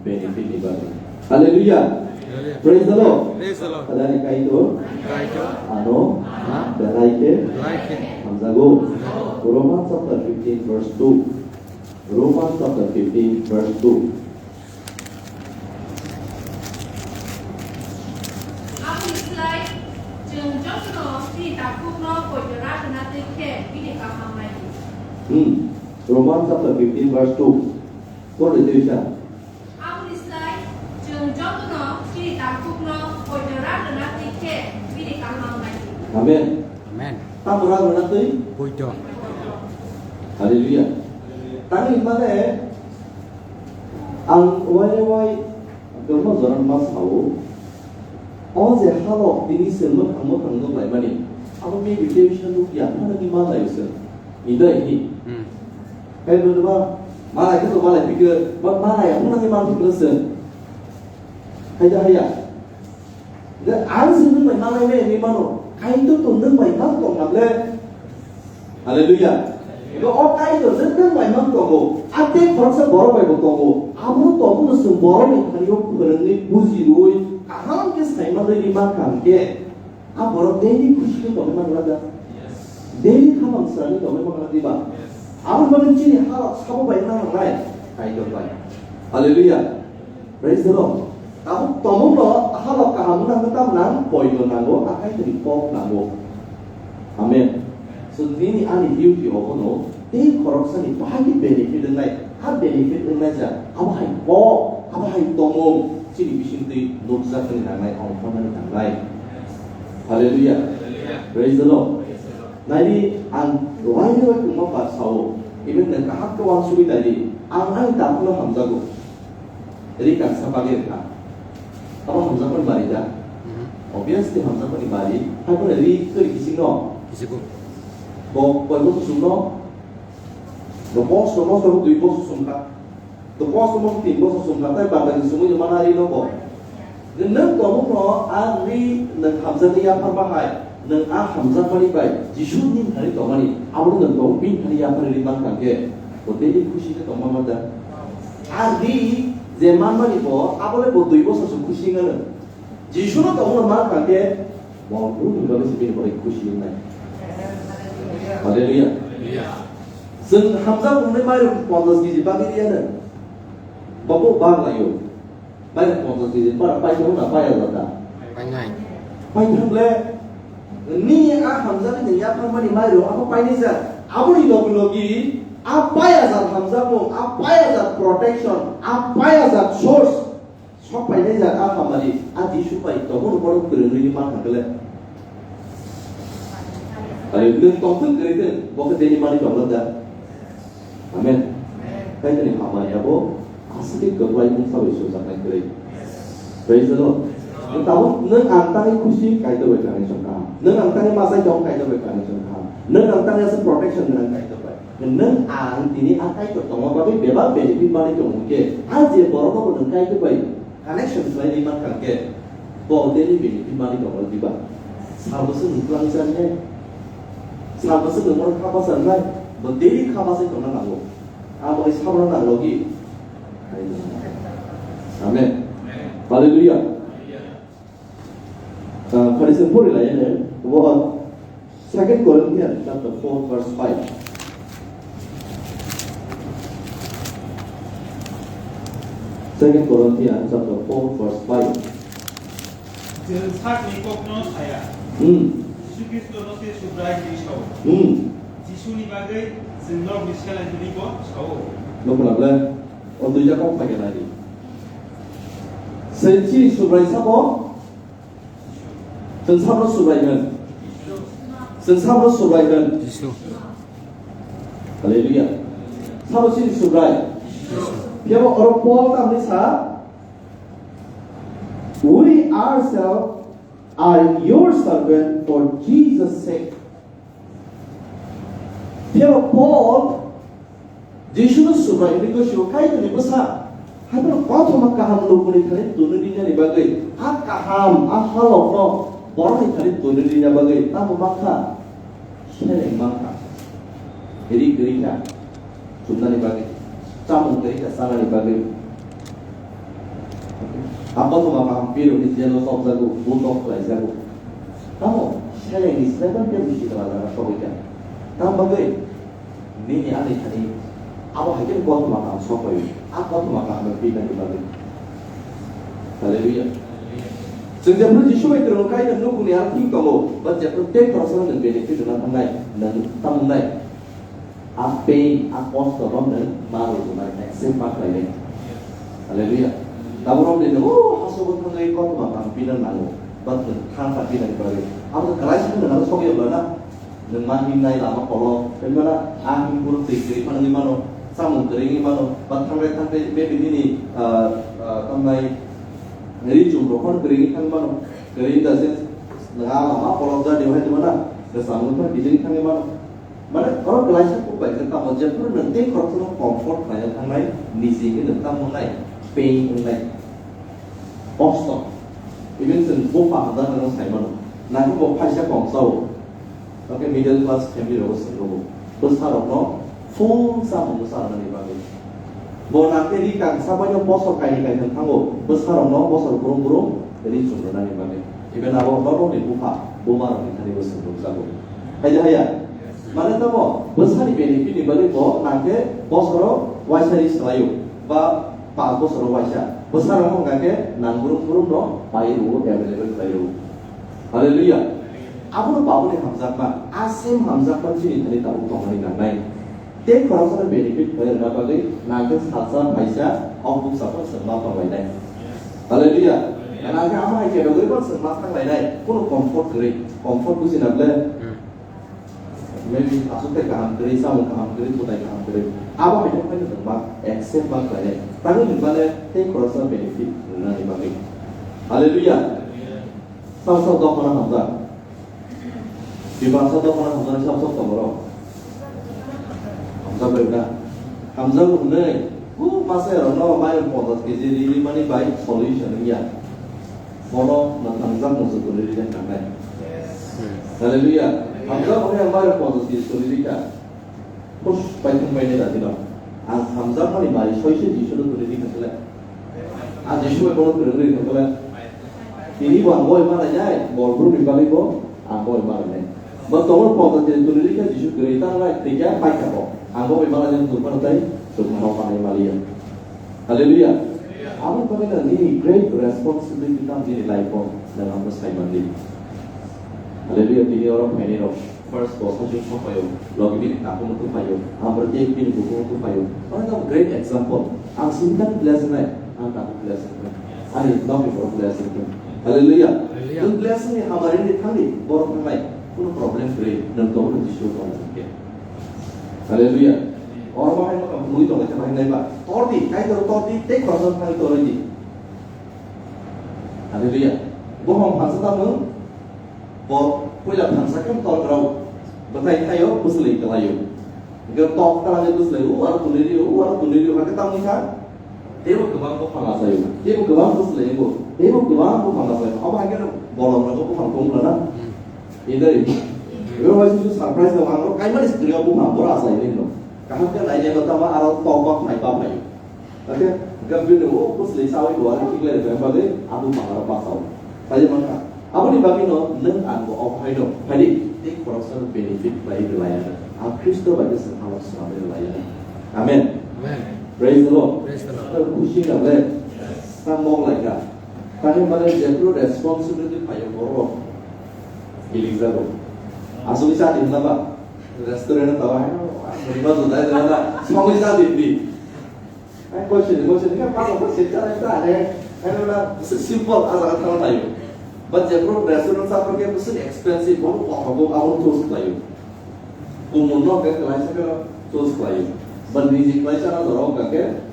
benefit ni bagwi. Hallelujah. Hallelujah. Praise the Lord. Praise the Lord. Adani Kaitor. Kaitor. Ano. Ano. Belai khe. Belai khe. Hamjago. Hamjago. Romans chapter fifteen verse two. Romans chapter fifteen verse two. Aboni slai, chwng jotono chini takhukno poito rajana twi khe bini kaham nai di. Hmm. Romans chapter fifteen verse two. Pori tisa. Aboni slai, chwng jotono chini takhukno poito rajana twi khe bini kaham nai di. Amen. Amen. Tamo rajana twi? Poito. Hallelujah. Tani mane, ang wai wai Kwbangma jora ma sao, o je halok tini chwng mwkhang mwkhang nuk laimani, abo maybe tei bisa nuk ya phano ni ma laio chwng. Ni dai ni. Hmm. Kai bo ba ma lai khe to ma lai phikir, ba ma lai ang nang ni ma phikir chwng. Hai da haya. Ang se nwng bai malai nai hinwi mano. Kaitor to nwng bai mang tong na le. Hallelujah. Ego o Kaitor je nwng bai mang tongo. A tei khoroksa borok bai bo tongo. Abo tongo no chwng borok ni thani o phwrwngwi buji rwui kaham khe sai manwi ri mankha hwnkhe. A borok daily khusi khe tongwi mangla da. Daily khamang swnamwi tongwi mangla diba. Abo bagwi chini halok sabo bai nang nai. Kaitor bai. Hallelujah. Praise the Lord. Tabuk tongmung no halok kaham wngna hwnkhe tamo nang poito nango, akai twi kok nango. Amen. So nini ani duty obono tei khoroksani bahai khe benefit wngnai, a benefit wngnai ja, abo hai kok, abo hai tongmung chini bisingtwi nukjakmani nangnai, ongkhornani nangnai. Hallelujah. Praise the Lord. Naidi ang waini wai tongma ba sao, even nang kaham khe uansugwi naidi, ang ani takhukno hamjago. Ri kangsa bagwi rwkha. Abo hamjakmani bari da? Mhm. Obviously hamjakmani bari. Haiphano ri kwrwi kisingo. Kisingo. Bo koi boso chumno? Bo boso, boso dui boso chumkha. Bo boso mo tin boso chumkha. Tai bangani chumui mana ri no bo. Nwng tongmungno a ri nwng hamjakni yaphar bahai. Nwng a hamjakmani bai Jisu ni thani tongmani. Abo nwng tong bini thani yaphar ri mankha khe. Bo tei khusi khe tongma ma da? A ri je manmani bo, abo le bo dui boso se khusi wngano. Jisu no tongmano mankha khe, bo bini bagwi se bini bagwi khusi wngnai. Hallelujah. Chwng hamjak wngnai mairum ponchash kg bagwi riyano. Bo bo bang laio. Mairum ponchash kg para paithang na paya jata. Painai. Paithang le, nini a hamjakni ni yaphangmani mairum abo painai jak. Aboni logi logi a paya jat hamjakmung, a paya jat protection, a paya jat source. Sok painai jak a hamari, a Jisu bai tongmung borok kwrwngwi ma thangkhle. Ari nwng tongthwng kwrwi thwng, bo khe tei mani tongla da. Amen. Kaitorni hamari abo aswk kwplai mungsa bai sujak nai kwrwi. Praise the Lord. Tabuk nwng ang tangwi khusi Kaitor bai connection kaham. Nwng ang tangwi masai tong Kaitor bai connection kaham. Nwng ang tangwi aswk protection gwnang Kaitor bai. Nwng ang tini a Kaitor tongma bagwi bebak benefit manwi tongo hwnkhe, a je borokno bo nwng Kaitor bai connection khlaiwi mankha hwnkhe, bo daily benefit manwi tongo diba? Sabo se nwng twlang cha wngnai? Sabo se nwng oro kha basa wngnai? Bo daily kha basai tongna nango. Abo hai sabono nang logi. Amen. Hallelujah. Ah, khari se pori lai ne, bo Second Corinthians chapter four verse five. Second Corinthians chapter four verse five. Chwng sakni kokno saya. Hmm. Jisu Khristono se Subrai hwnwi sao. Hmm. Jisuni bagwi chwng norokni selai hwnwibo sao. Nukla ble, o duita kok phai khe nai di. Chwng chini Subrai sabo? Chwng sabo Subrai hwn. Chwng sabo Subrai hwn. Jisu. Hallelujah. Sabo chini Subrai. Jisu. Phiya bo oro Paul ta hwnwi sa, "We ourselves are your servant for Jesus' sake." Phiya bo Paul Jisuno Subrai hwnwi gosio Kaitorni bwsa, haiphano kothoma kaham lukuni thani twnwi rinani bagwi, a kaham, a halokno borokni thani twnwi rina bagwi tamo mankha? Seleng mankha. Ri kwrwi kha. Chumnani bagwi, chamung tei kha chanani bagwi. A kothoma kaham pirokni jelo chopjago, butok khlaijago. Tamo selengni slaiman khe bisi kwlajak sogwi kha. Tamo bagwi nini ani thani abo hai khe kothoma kaham sokoi, a kothoma kaham pirnani bagwi. Hallelujah. Chwng jephru Jisu bai kwrwng khe nukuni a thik tongo, ba jephru tei khoroksa nwng benefit rwna thangnai, nwng tamo wngnai. A pain, a kosto no nwng ma rwgwlai, accept ma khlainai. Hallelujah. Tabuk rok de, oh, hasogo thangwi kothoma kaham pina nango. But nwng thang kha pinani bagwi. Abo kwlai simi nwng aro sogwi rwla na. Nwng ma himnai lama kolok, tei mana a him buru twi kwrwi phano wngwi mano, samung kwrwi wngwi mano, but thangrai thangrai maybe nini, ah, ah, tamnai Ri chum rok phano kwrwi wngwi thangwi mano. Kwrwi wngkha se, nwng a lama kolok jani hai tongmana, kwcham wngwi phano kiting thangwi mano. Mane, oro kwlaisa kok bai khe tamo, jephru nwng tei khoroksa no comfort khlaina thangnai, niji hwnwi nwng tamo wngnai, pain wngnai, kosto. Even chwng bupha hamjaknai no sai mano. Nangkhe bo phaisa kong chao. Hwnkhe middle class family rogo swngo bo. Bwsarokno full chamung bwsa rwnani bagwi. Bo nangkhe ri kangsa baino bosor kainwi kaitham thango, bwsarokno bosor brum brum ri chum rwnani bagwi. Even abo norokni bupha bumarokni thani bo swngo jago. Hai de haya? Mane tamo bwsani benefit ni bagwi bo nangkhe bosoro waisa ri swlaio ba pas bosoro waisa. Bwsarokno hwnkha khe nang brum brum no pai rwo, available khlai rwo. Hallelujah. Abono baboni hamjakma, a same hamjakma chini thani tabuk tongmani nangnai. Tei khoroksa no benefit khlai rwna bagwi nangkhe salsa phaisa o buksa phano chwng ma tonglainai. Hallelujah. Nangkhe amo hai category phano chwng ma thanglainai. Kono comfort kwrwi, comfort buji na ble. Maybe aswk tei kaham kwrwi, samung kaham kwrwi, kwtai kaham kwrwi. Abo hai phano chwng ma accept ma khlainai. Tangwi hwnmale tei khoroksa benefit rwnani bagwi. Hallelujah. Sal sal dophano hamjak. Bebaksa dophano hamjaknai sab sab tongo rok. Hamjakbai na. Hamjago hwnwi, hu masa rokno mairum ponchash kg ri ri mani bai solution wngya. Bono mwthangjakmung se kwrwi ri kha nangnai. Hallelujah. Hamjago hwnwi ang mairum ponchash kg kwrwi ri kha. Khus paithum painai da dino. Ang hamjakmani bai soise Jisuno kwrwi ri kha khle. Ang Jisu bai bono kwrwi ri kha khle. Tini bo ang boi manai nai, bol brumni bagwi bo ang boi manai nai. Bo tongo ponchash din kwrwi ri kha Jisu kwrwi tanglai tei khe paikha bo. Ang bo bai manai nai, tongphano tei tongphano manai maliya. Hallelujah. Aboni bagwi no nini great responsibility tamo nini life o, nwng ang bo sai mandi. Hallelujah, tini oro phainai rok. First bosa chwng sok paio, logi bini takhuk no twi paio, aboni tei bini bukhuk no twi paio. Oro no great example. Ang simi tang bless nai, ang takhuk bless nai. Ani nokni borok bless nai. Hallelujah. Hallelujah. Nwng bless ni hamari ni thangdi, borok thangnai. Kuno problem kwrwi, nwng tongo nwng Jisu tong khe. Hallelujah. Oro bahai no mui tong khe bahai nai ba. Tordi, Kaitor tordi, tei khoroksa thangwi tordi. Hallelujah. Bohong phansa tamo, bo puila phansa khe tor grao, bwthai thaio, bwswlwi kwlaio. Hwnkhe tok tala de bwswlwi, o aro tuni rio, o aro tuni rio, hakhe tamo kha. Teibo kwbang buphang achaio, teibo kwbang bwswlwi wngo, teibo kwbang buphang achaio. Abo hakhe bolong rogo buphang tong lana. Indari. Ibo waisa surprise no ang kaimani screen o buphang boro achai ni no. Kaham khe nai jeba tamo aro tok bak nai ba phaio. Oke, hwnkhe bini o bwswlwi chawi bo ani kiklai rwkha bagwi abo mangaro bachao. Sai mankha. Aboni bagwino nwng ang bo o phaino phaidi tei khoroksa no benefit khlai rwlaiya. Ang Khristo bai bwswk hamya swnamwi rwlaiya. Amen. Amen. Praise the Lord. Praise the Lord. Ang khusi na ble. Yes. Ta mok lai kha. Tani mane jephru responsibility phaio borok. Ilik jago. Asugwi cha di hwnba. Restaurant o tawa haino. Murima jodai jodai. Songwi cha di di. Ai, question, question, khe pa ko se cha cha ne. Ai, na, simple, a jaga thang tayo. But je pro restaurant sa pro ke bisi expensive, bo ko ko abo choose tayo. Kumun no ke khlai sa ke choose tayo. But niji khlai sa na doro ka ke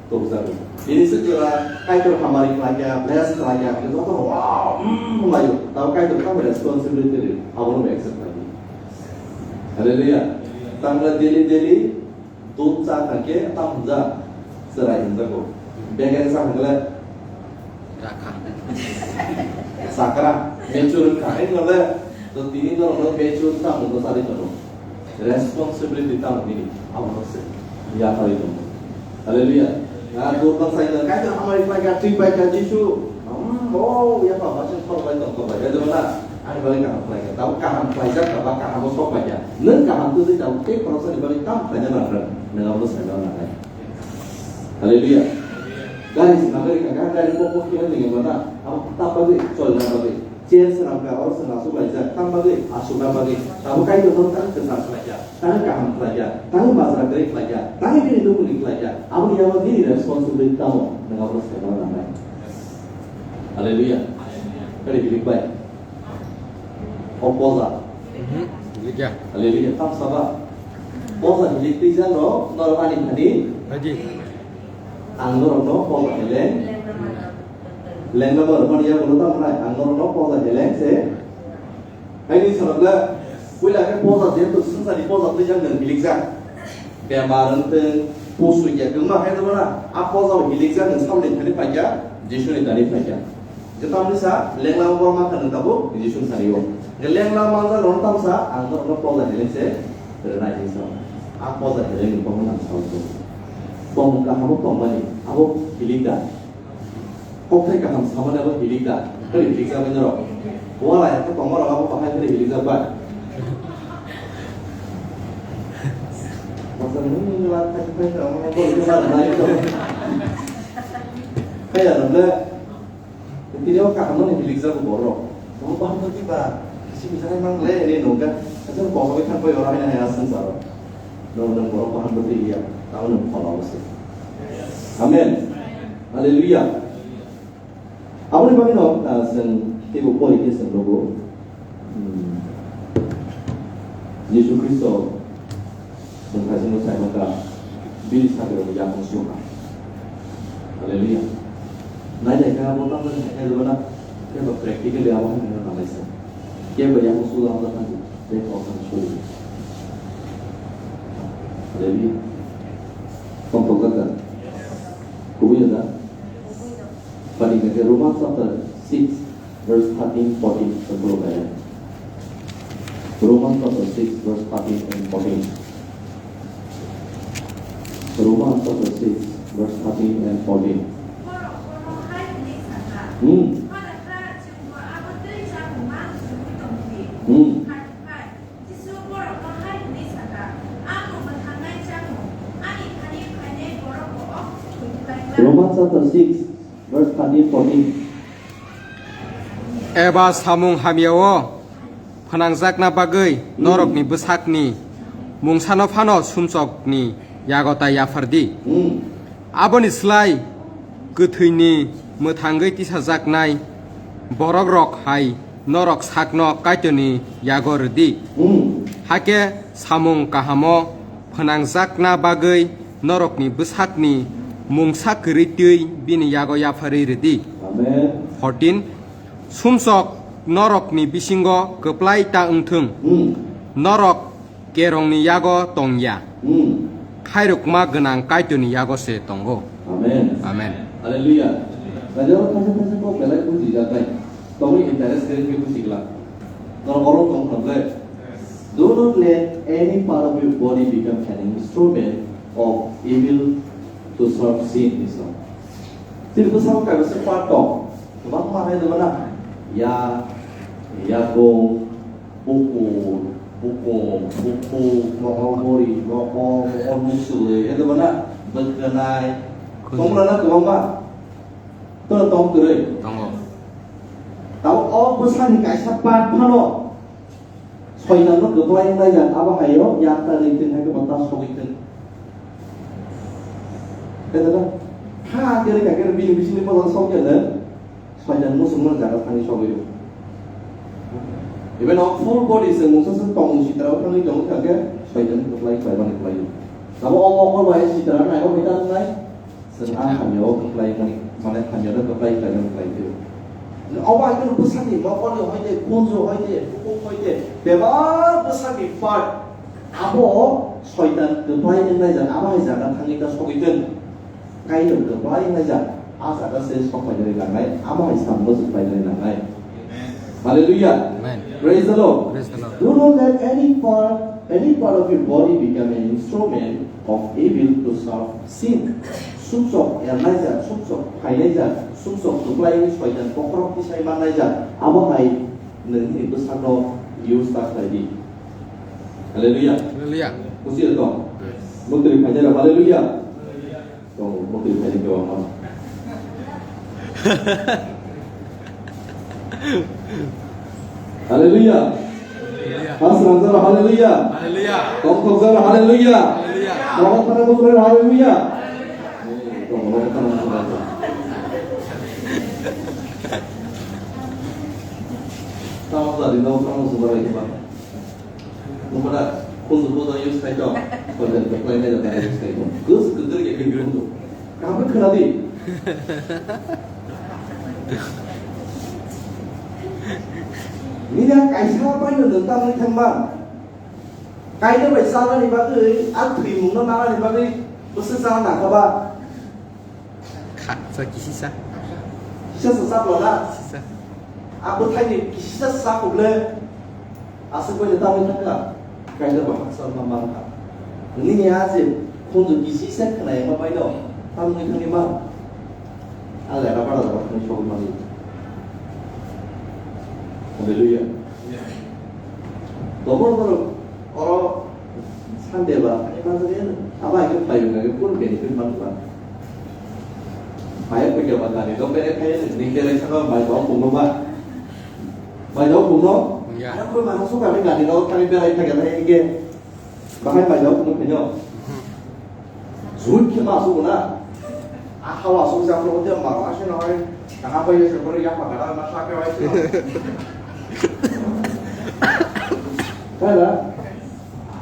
to sa. Ini se jora kai to hamari khlai kya, bless khlai kya, ke to wow, hmm, layo. Tao kai to ka responsibility ri, abo no accept tayo. Hallelujah. Tangla daily, daily, Dud cha thang khe tam hwnjak, chwrai hwnjago. Beker cha thang khe le Rakha. Chakra, mature wngkha. Hai no le, to tini norok no mature tamo no chari tono. Responsibility tamo nini, abo no se. Yapharwi tongo. Hallelujah. Na dud bang sai no, Kaitor hamari pai kha, twi pai kha, Jisu. Hmm, oh, yapha, masuk khorok bai tong, khorok bai. Bedo na. Ani bagwi kaham khlai kha. Tamo kaham khlaijak kha ba kaham o sok pai kha. Nwng kaham kwrwi tamo tei khoroksani bagwi tamo khlaina nang rwng. Nwng abono saina nangnai. Hallelujah. Gari se nang rwkha kha, gari pok pok khe nang mata. Abo ta bagwi cholna bagwi. Chair se nang kha, oro se nang asuk laijak. Tam bagwi asukna bagwi. Tamo Kaitor no tamo kwthar khlai kha. Tamo kaham khlai kha. Tamo bajra kwrwi khlai kha. Tamo bini dukhu ni khlai kha. Aboni yago nini responsibility tamo. Nwng abono saina nangnai. Hallelujah. Kari bilik bai. O poja. Mhm. Hallelujah. Hallelujah. Tam saba. Poja hilik twi jang rok, norok ani thani. Haji. Ang norok no poja hilik. Lengna bo rwmani yagulo tamo nai, ang norokno poja heleng se. Haini sanokle, puila khe poja jehetu swngcharni poja twijak nwng hilikjak. Bemar wngtwng, pusui ya kwma hai tongmana, a poja bo hilikjak nwng samni thani phaikya, Jisuni thani phaikya. Je tamni sa, lengna bo mankha nwng tabuk, Jisuni thani o. Hwnkhe lengna manjak rok tamsa, ang norokno poja heleng se rwnai hinwi sa. A poja heleng ni bono nang sao. Tong kaham bo tongmani, abo hilikda. Kokthai kaham samani abo hilikda. Khe hilikjak bai norok. Wala ya khe tongma rok abo bahai khe hilikjak bai. Masa nung nung la thai thai thai amo bo hilikjak bai. Kaya rok le. Tini o kaham no hilikjak borok. Bo bahai khe ba. Si bisa nai mang le ni nungka. Asal ko ko thang ko ora hai na ya san sa. Nung nung borok bahai khe ya. Tamo nung phola bo se. Amen. Hallelujah. Aboni bagwino, ah, chwng teibo pori khe chwng nugo. Hmm. Jisu Khristo chwng hai chwngno sai mankha, bini sakirokni yakung sukha. Hallelujah. Nai nai khe abo tamo hai khe rwna, khe ba practically abo hai khe rwna lai sa. Khe ba yakung sukha abo tamo, khe ba yakung sukha. Hallelujah. Tongthok jak da? Kubui ya da? Padi khe Romans chapter six, verse thirteen, fourteen, chwng khulumnai. Romans chapter six, verse thirteen and fourteen. Romans chapter six, verse thirteen and fourteen. Hmm. Hmm. Jisu borokno hai hwnwi sa kha, "Ang bo mwthangnai chamung, ani thani phainai borok bo o thwi twlai glak." Romans chapter six, verse thirteen, fourteen. Eba samung hamyao phnangjakna bagwi norokni bwsakni mungsano phano sumsokni yago ta yaphardi. Hmm. Aboni slai kwthwini mwthangwi tisajaknai borokrok hai norok sakno Kaitorni yago rwdi. Hmm. Hakhe samung kahamo phnangjakna bagwi norokni bwsakni mungsa kwrwi twi bini yago yapharwi rwdi. Amen. Fourteen, sumsok norokni bisingo kwplai ta wngthung. Hmm. Norok kerongni yago tong ya. Hmm. Khairokma gwnang Kaitorni yago se tongo. Amen. Amen. Hallelujah. Raja o thangsa thangsa kok belai buji jatai. Tongwi interest khe khe buji glak. Norok oro tong khlak le. Do not let any part of your body become an instrument of evil to serve sin, he said. Chini bwskango kaisa part tong. Kwbangma hai dwmana. Ya, yakung, bukur, bukung, bukhuk, mokol bori, mokol, mokol muchwlwi, hai dwmana, bwkhanai. Khunju. Tongmana kwbangma. Tono tong kwrwi. Tongo. Tabuk o bwsani kaisa part phano. Soitanno kwplai wnglaijak, abo haio yakta rwi tong hai khe bo ta sogwi tong. Khe da, ha khe rwkha khe bini bisingni bwskango sok ya le, soitan muchungmani jaga thangwi sogwi rw. Even o full body se mungsa se tongmung sitra o thangwi tong kha khe soitan kwplai khlaimani khlai o. Abo o mokol bai sitra nai o bita nai. Chwng a hamya o kwplai mani, mane hamya no kwplai khlai mani khlai phio. Obo hai kheno bwsakni mokol ni hoite, khunju hoite, bukhuk hoite, bebak bwsakni part. Abo soitan kwplai wnglaijak, abo hai jaga thangwi ta sogwi tong. Kaitor kwplai wnglaijak, a jaga se sok phainani nangnai, abo hai samung no se phainani nangnai. Hallelujah. Amen. Praise the Lord. Praise the Lord. Do not let any part, any part of your body become an instrument of evil to serve sin. Sumsok ernaijak, sumsok phainaijak, sumsok kwplaiwi soitan bokhorok tisai mannaijak, abo hai nwng nini bwsakno use ta khlai di. Hallelujah. Hallelujah. Kusi tong. Yes. Mukri phainai rok, hallelujah. Tongo, mukri phainai kwbangma. Hallelujah. Hallelujah. Hasrangjak rok, hallelujah. Hallelujah. Tongthokjak rok, hallelujah. Hallelujah. Nogo thani bukhuk rok, hallelujah. Tongo, nogo thani bukhuk rok. Tamo tadi nogo thani bukhuk rok. Nukuna, khunju bodo use khai tong. Khunju kwplai nai jata use khai tong. Gus kudur ke kiri kiri tu. Kamu kena di. Nini a kaisa bai no nwng tamni thangma. Kaisa bai chalani bagwi, a thwimungno nanani bagwi, bwswk chana nangkha ba? Kha, sa kisisa. Kisa sa sa bwla. Kisisa. A bwthaini kisa sa khuble. Aswk bai da tamni thangkha. Kaisa ba haksa ma mankha. Nini a je khunju kisa sa khwnai ma bai no. Tamni thangni ma. A le ra bara da khun shogwi mani. Hallelujah. Dobor borok oro Sunday ba, ani manjak ya, abo hai khe phaiyung khe kunu benefit man ba. Phaiya koi ba gari rok bere phaiya, ni bere saka bai ba pungno ba. Bai ba pungno. Ya. Ani koi ma suka ni gari rok thani berai thani thani ke. Bahai bai ba pungno khenyo. Zuit khe ma sugo na. A hawa sugo jang rok de ma ba se no hai. Kaham bai se boro ya pa gada ma sa ke bai se. Kada.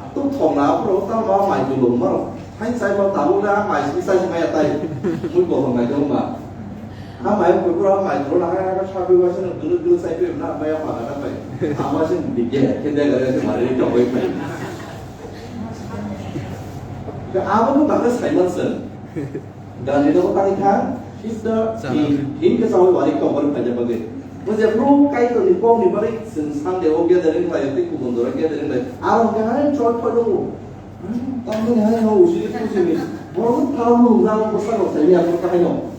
Tuk thok na, bro, ta ma mai tu lung maro. Hai sai ma tabu na, mai si sai ma ya tai. Mui ko mai tu ma. Ha mai ko bro, mai tu na, ha ha sa bi wa sin tu tu sai bi na, ma ya pa na pai. Ama sin di ge, ke de ga re ma re to bai pai. Ka abo ko ta sai man sen. Gari no tang kha, his the Chana. Him, him ke sawi wari kok bari phaja bagwi. Mo je bro Kaitor ni kok ni bari sing Sunday o gathering lai, tei kubun dora gathering lai. Aro ke hai choi phai dungo. Hmm, tamo ni hai ho usi ni usi ni. Boro tamo nang ko sa ko sa ya ko kai no.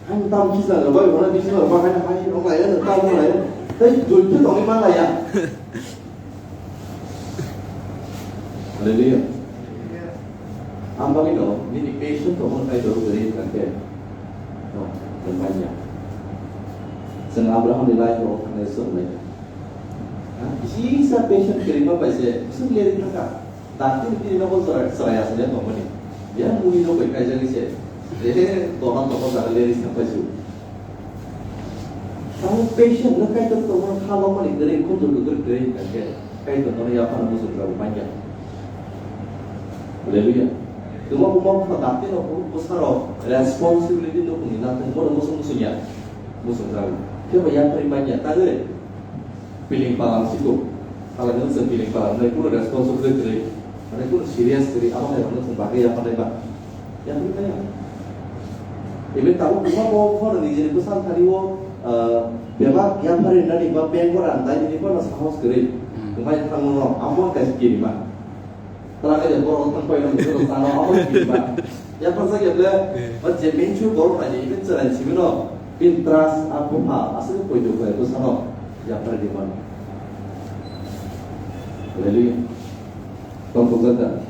Hai tam kisa ro bai wala kisa ro bai hai hai ro lai ya tam lai. Tei joi tu tong ma lai ya. Hallelujah. Ang bagwi no, nini patient tongmani Kaitor kwrwi wngkha khe, no, nwng manya. Chwng Abrahamni life-o thangnai swrwnglaikha. Ha? Kisa patient kwrwima bai se, bwswk leri thangkha. Dakti ni bini nogo chwrai, chwrai aswk ya tongmani. Ya muni no bai kaijagwi se. Ehe, dogan tongma jaga leri thangpai su. Tamo patient no Kaitor tongmani kha lomani kwrwi, khunju kwrwi kwrwi hwnkha khe Kaitor nono yaphano muchungrwui manya. Hallelujah. Tuma buma buma dakti no bwsarok responsibility no hwnwi na thang bono muchung muchung ya. Muchungrwui. Khe bo yapharwi manya tangwi. Feeling palang siko. Halai no chwng feeling palang nai kuno responsibility kwrwi. Mane kuno serious kwrwi abo hai rokno chwng bagwi yapharwi ba. Yapharwi manya. Even tabuk kwbangma bo phone nijini bwsang thani o, ah, bebak yapharwi nani ba bank o rang dai nini bono sahos kwrwi. Hmm. Kwmai thangno amo kaisa kirima. Twlang khe borok thang paino muchungno chano amo kirima. Yaphar sa khe ble, eh, o je main chu borok nai even chwrai simi no, bin trust a bupha aswk poito khlai bwsano yaphar di mano. Hallelujah. Tong tong jata.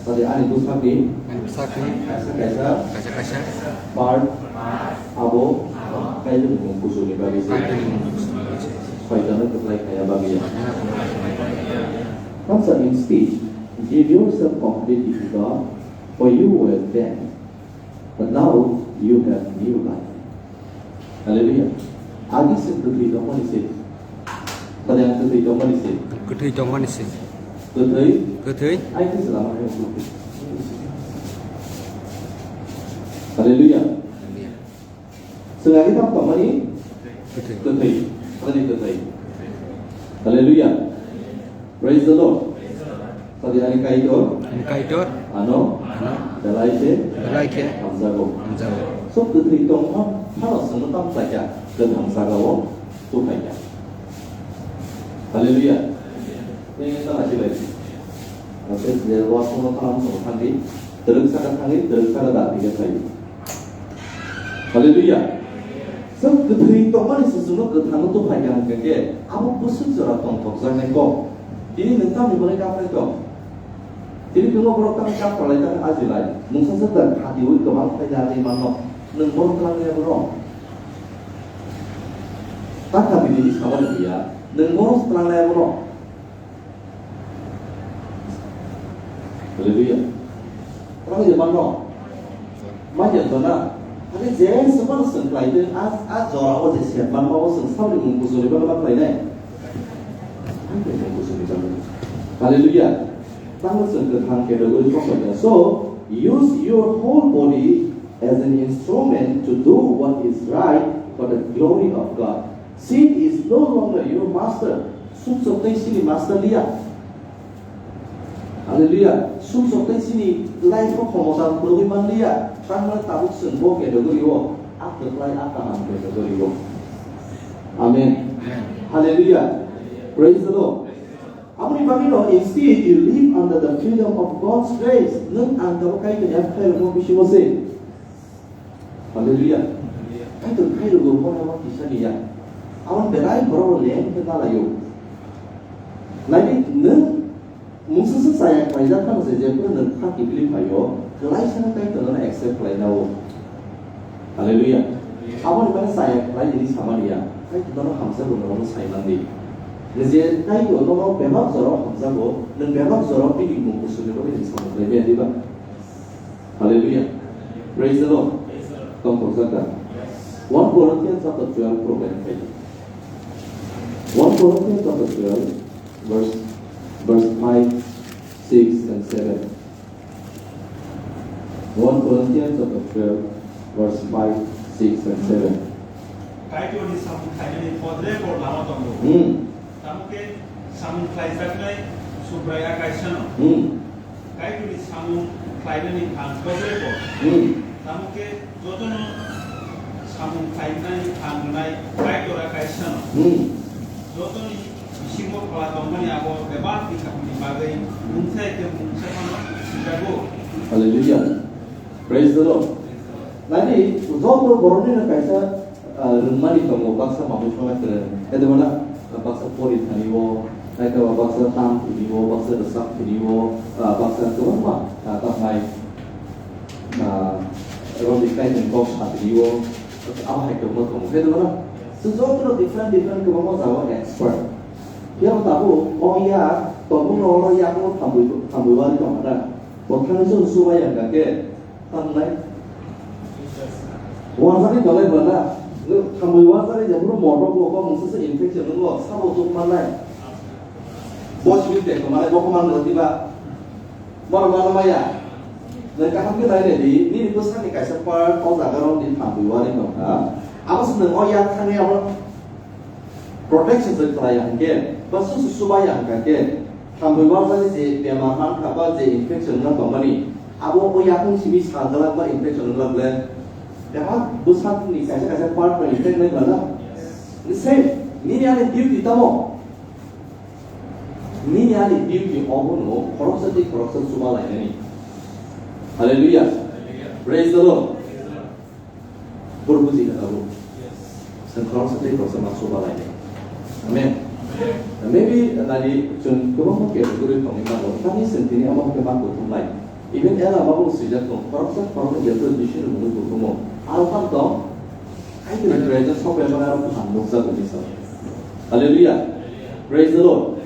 Tadi ani bwsakni, ani bwsakni kaisa kaisa, kaisa kaisa part abo Kaitorni mung kuchukni bagwi se. Kaitorni mung kuchukni bagwi se. Soitano kwplai khaya bagwi ya. Answer in speech, give yourself completely to God, for you were dead, but now you have new life. Hallelujah. Agi se kwthwi tongmani se. Tadi ang kwthwi tongmani se. Kwthwi tongmani se. Kwthwi. Kwthwi. Ai kwthwi lama khe kwthwi. Hallelujah. Hallelujah. Chwng agi tamo tongmani? Kwthwi. Kwthwi. Tadi kwthwi. Hallelujah. Praise the Lord. Tadi ani Kaitor. Ani Kaitor. Ano. Ano. Belai khe. Belai khe. Hamjago. Hamjago. So kwthwi tongma phano chwngno tamo khlaikha, kwthang jagao tubukhlaikha. Hallelujah. Tei ta nasilai. Tei je wasongno tamo chwngno thangdi. Twrwk saka thangdi, twrwk saka da, tei khe phaidi. Hallelujah. Chwng kwthwi tongmani se chwngno kwthangno tubukhlaikha hwnkhe khe, abo bwswk jora tongthokjaknai kok. Tini nwng tamni bagwi kaphlai tong? Tini nwng borok tamo kaphalai tamo ajilai. Mungsa swk da khatiui kwbang phaida ani manno. Nwng borok twlangnai borok. Ta khati nini samani huya. Nwng borok twlangnai borok. Hallelujah. Tamo je manno. Ma je to na. Ani je sebar sengklai de a, a jora o je se manma o seng sauri mung kusuri ba ba klai nai. Ani mung kusuri ba. Hallelujah. Tamo seng ke thang ke do ko ko. So use your whole body as an instrument to do what is right For the glory of God. Sin is no longer your master. Sumsok tei sini master liya. Hallelujah. Sumsok tei sini life o khomota phulugwi man liya. Tangmani tabuk chwng bo category o. A kwplai a kaham category o. Amen. Hallelujah. Praise the Lord. Aboni bagwi no, instead you live under the freedom of God's grace. Nwng ang tabuk Kaitorni yaphai rokno bisingo se. Hallelujah. Kaitor khairokgo hor horo kisa ni ya. Aboni belai borok rok leng khe nalaio. Naidi nwng mungsa se chaya khlaijak phano se jephuru nwng kha kiphilwi phaio, kwlaisa no Kaitor nono accept khlainao. Hallelujah. Aboni bagwi chaya khlai hwnwi samani ya. Kaitor nono hamjakgo norokno sai mandi. Je Kaitor nono bebak jorao hamjago, nwng bebak jorao bini mung kusurni bagwi nwng samung khlai maya diba? Hallelujah. Praise the Lord. Tong khoroksa ka. One Corinthians chapter twelve problem khaidi. One Corinthians chapter twelve, verse, verse five, six and seven. One Corinthians chapter twelve, verse five, six and seven. Kaitorni samung khlainani podrepot lama tongo. Hmm. Tamo khe samung khlaijaknai Subraia kaisano. Hmm. Kaitorni samung khlainani phan podrepot. Hmm. Tamo khe jotono samung khlainani phan rwnai Kaitora kaisano. Hmm. Jotoni bisingo phola tongmani abo bebak ni kahamni bagwi mungsa eke mungsa phano sijago. Hallelujah. Praise the Lord. Nani, joto borokni no kaisa, ah, rwngmani tongo, baksa mamwi songna kwrwng. Khe debana, baksa pori thani o, naithoba baksa tam thani o, baksa rwchap thani o, ah, baksa kwbangma, ah, tamnai, ah, rwngwi kainwi kok sa thani o, abo hai kwbangma tongo. Khe debana, chwng jotono different, different kwbangma jagao expert. Phiya bo tabuk o ya tongmung rok oro yakung thambwi, thambwi wari tongkha da. Bo thangwi chwng chubai ya kha khe, thangnai. Wansani tolai bana, thambwi wansani jephuru motok bo, bo mungsa se infection wngwi sabo tuk mannai. Bo simi tek manai, bo khe man rw diba? Borok mano maya. Nwng kaham khe nai nai di, nini bwsakni kaisa part o jaga rok di thambwi wari tongkha. Abo se nwng o yak thangwi abo protection se khlai ya hwnkhe, ba susu subai ya hwnkha khe, thambwi warjani je bemar mankha ba je infection wngna tongmani, abo o yakung simi sanglak ba infection wngla ble, bebak bwsakni kaisa kaisa part no infect nai mano. Same, nini ani duty tamo? Nini ani duty obono khoroksa tei khoroksa chuba lainani. Hallelujah. Praise the Lord. Bor buji kha tabuk. Chwng khoroksa tei khoroksa ma chuba lainai. Amen. Maybe nani chwng kwbangma category tongwi tongo. Tani chwng tini amo khe ma kuthumnai. Even era babu swijak tong, khoroksa khoroknwi jephru Jisuni mungwi kuthumung. Aro phano tong, Kaitorni presence sok bai mani aro buphang nukjago ni sa. Hallelujah. Praise the Lord.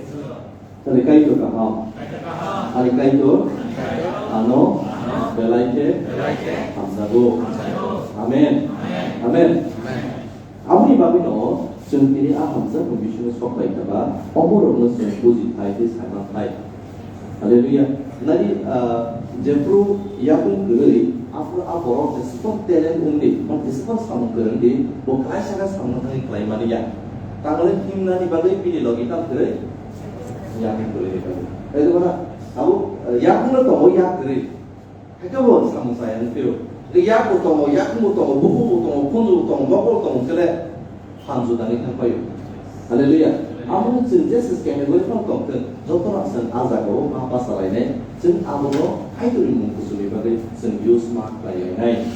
Ani Kaitor kaham. Ani Kaitor ano belai khe hamjago. Amen. Amen. Aboni bagwino chwng tini a hamjakmung bisingo sok lai kha ba, omo rokno chwng buji thai tei sai man thai. Hallelujah. Nadi, ah, jephru yakung kwrwi, aphuru a borok jeswk talent wngdi, ba jeswk samung kwrwngdi, bo klaisa khe samung thangwi khlai mani ya. Tangwlwi himnani bagwi bini logi tam kwrwi yakung kwrwi ni bagwi. Tei jemon abo, eh, yakungno tongo yak kwrwi. Haikhe bo samung chaya wng phiro. Yak bo tongo, yakung bo tongo, bukhuk bo tongo, khunju bo tongo, mokol tongo, kele phan judani thang phaio. Hallelujah. Abo chwng je se category phano tong thung, jotono chwng a jagao ma bachalainai, chwng abono Kaitorni mung kuchukni bagwi chwng use ma khlailainai.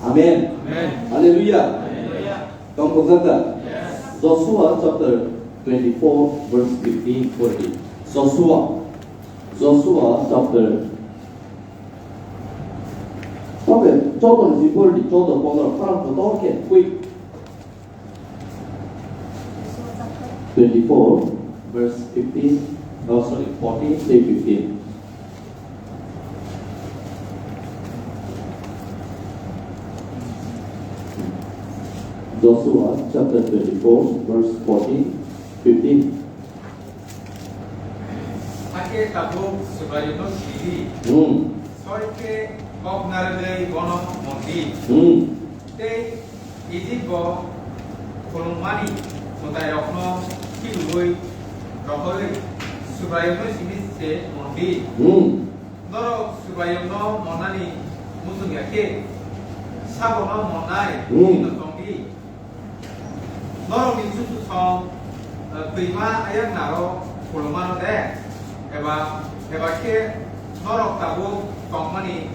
Amen. Amen. Hallelujah. Hallelujah. Tong kok jata? Yes. Joshua chapter twenty-four verse fifteen forty. Joshua. Joshua chapter. Oke, chaudo ni forty, chaudo pondro, parang kotor khe, quick. Twenty-four, verse fifteen, oh, sorry, fourteen tei fifteen. Joshua chapter twenty-four, verse fourteen, fifteen. Hakhe tabuk Subraiyungno sidi. Hmm. Soi khe kok narwgwi bono mondi. Hmm. Tei Ijip bo Khulumani mwtairokno khibiui rohorwi Subraiyungno simi se mon di. Hmm. Norok Subraiyungno monnani muchung ya khe, sabono monnai Hmm. hino tong di. Norokni chuchusong, eh, twima ayang naro khulumano de? Eba, eba khe norok tabuk tongmani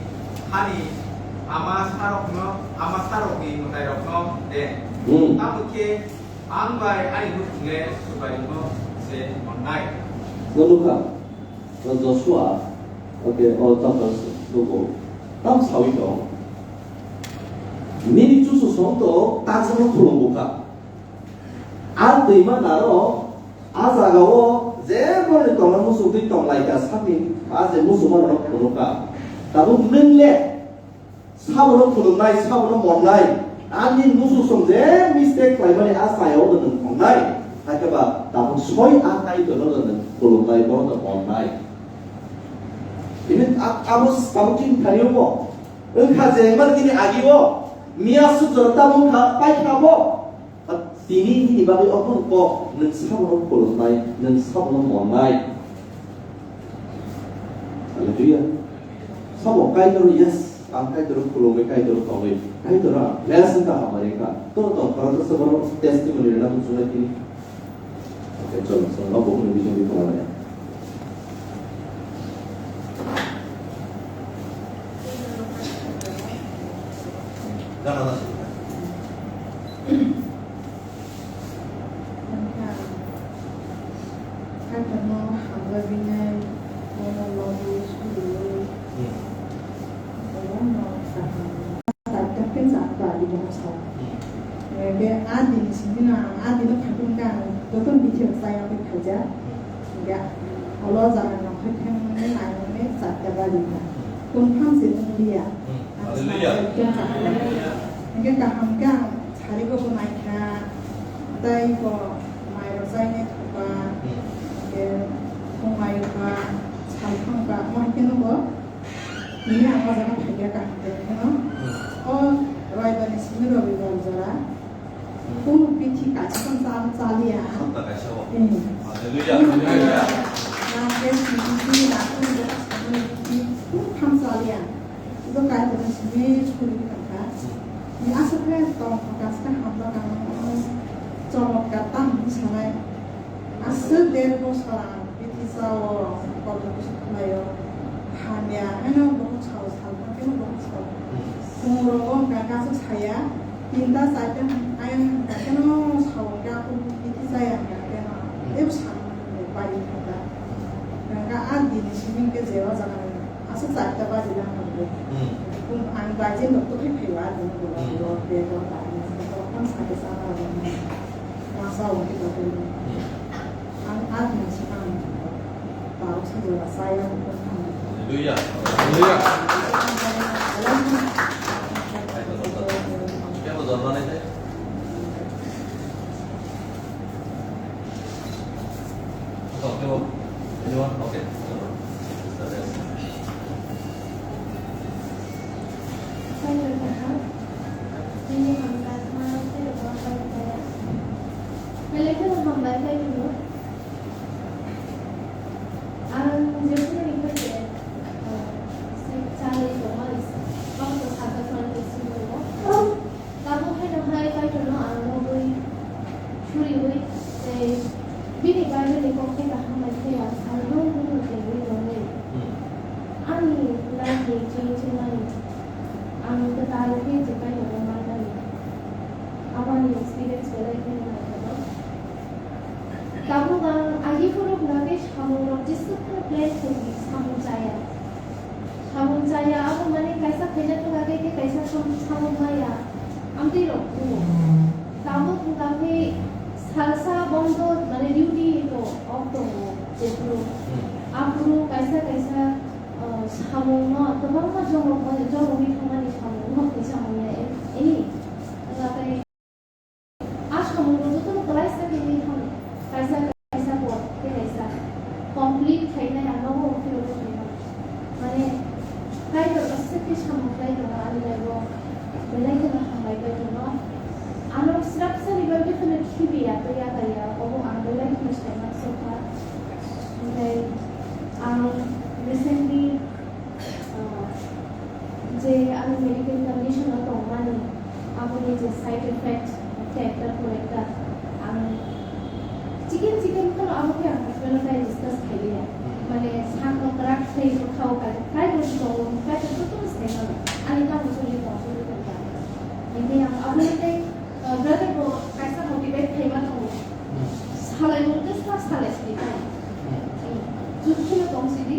hani ama sarokno, ama sarokni mwtairokno de? Hmm. Tamo khe ang bai ani nukhungle Subraiyungno se monnai. Nukha. O Joshua, oke, o chapter dugo. Tam sawi tong. Nini chuchusong to tangsano khulum bukha. A twima naro, a jagao jebolni tongma muchungtwi tonglaika sakni, a je muchungmarokno phunukha. Tabuk nwng le Sabono khulumnai, sabono monnai. Ani muchusong je mistake khlaimani a chayao nwng tongnai. Hakhe ba tabuk soi a Kaitorno nwng khulumnai, bono monnai. Ini a-, abo, abo chini thani omo. Wngkha je mar kini agio. Miya sujoro tabuk kha, pai kha bo. Tini nini bagwi ophano kok, nwng sabono khulumnai, nwng sabono monnai. Hallelujah. Sabo Kaitor, yes, ang Kaitor khulumwi, Kaitor tongwi, Kaitor ang blessing ta hamari kha. To tong khoro to saboro testimony rwna muchungnai tini. Okay, cholo, cholo, no, bukhukni bising di khulumnai. Wngkha, Kaitorno hambai bini, bono logi suriui, Hmm. bono kaham. Taktang khe chakha di bono sa. Hmm. Hingkhe a dini simi no ang a dino phaikhe hwnkhe ang jotono bithi rok chaya wngkhe khaijak. Hmm. Hingkhe olo jaga nongkhor thangmani naimani chakha bari kha. Hmm. Confirm se wng liya. Hmm. Ang Hallelujah. Chakha wngkha. Hingkhe kaham khe ang sari bo naikha, tei bo mairok chainai thokba, Hmm. hingkhe khumai wngkha, sal thangkha, omo hai khe nugo. Nini ang o jaga phaikha kaham khe phano. Hmm. O Roibar ni simi Robibar jora. Hmm. Kunu bithi kaisa phano cha-, chaliya. Sapta kaisa o. Hmm. Hallelujah, hallelujah. Nang khe simi bithi, nang khe bithi, kunu bithi, kunu phano chaliya. Bo Kaitorni simi suri tongkha. Ni aswk khe tongkha kaisa hamya kang chomotkat tamo hwnwi sanai. Aswk der bosor ang bithi chao, kolom kusu khlaio. Hamya haino bokhok sao, salsa khe bokhok sao. Phungrogo hwnkha khe aswk saya, tinta charta ayang hwnkha kheno sao hwnkha, bithi chaya hwnkha kheno. Teibo samung bari kha ta. Hwnkha a dini simi hwnkhe je o jaga Aswk charta baji lang thangkhe. Hmm. Kung ang baji nok to khai phaiwa, ang nok to Hmm. khai phaiwa, ang sake sama rok. Masa wng khe totally. Hmm. Ang at ni si ang tao sa jora saya ko thang. Hallelujah. Hallelujah. Kya bajal rane the? Okay, anyone? Okay. Belai kheno hambai khe phano. Ang jephuru ni khe, ah, se chali tongmani se, bangsa sakha phano se singo. Tabuk haino hai Kaitorno ang nugwi, suriui, tei bini Bible ni kok khe kaham bai khe ang salno buino tengwi tongwi. Hmm. Ani life ni chini chini mani ang kwtal khe je Kaitorno manmani. Aboni experience belai kheno naithogo. Tabuk ang agi phuru hwnkha khe samungrok jeswk phano plan khaidi samung chaya. Samung chaya abo mane kaisa khaijak wngkha khe, khe kaisa sam-, samung maya. Amtwi rok buo. Tabuk wngkha khe salsa bondo mane duty to off tongo jephuru. Hmm. Aphuru kaisa kaisa, uh, samungno kwbangma jomrok, jomrokni thangmani samungno khe samung ya, eh, eh. Wngkha khe A samung rok joto no kwlaisa khe wngwi thang, kaisa kaisa por khe kaisa complete khainai ang nogo phirogwi tongmani. Mane, Kaitor aswk khe samung khlai tongo ani life o, belai kheno hambai Kaitor no. A Ano srapsani bagwi kheno khibi ya, to ya kaya, obo ang belai kheno saimang sokha. Omohai ang recently, ah, je ani medical condition o tongmani, aboni je side effect, ekta, ekta, pore ekta, ang chicken, chicken kheno abo khe ang husband o tai discuss khailiya. Mane, sakno kwrak khlai rw khao, kai, kai rw si tongo, kai rw joto no sai mano. Ani tamo choli tong, choli tong ya. Hingke ang abo tei, uh, brother bo kaisa motivate khaima tongo. Salai mung khe sa salai sidi tong. Jut kheno tong sidi.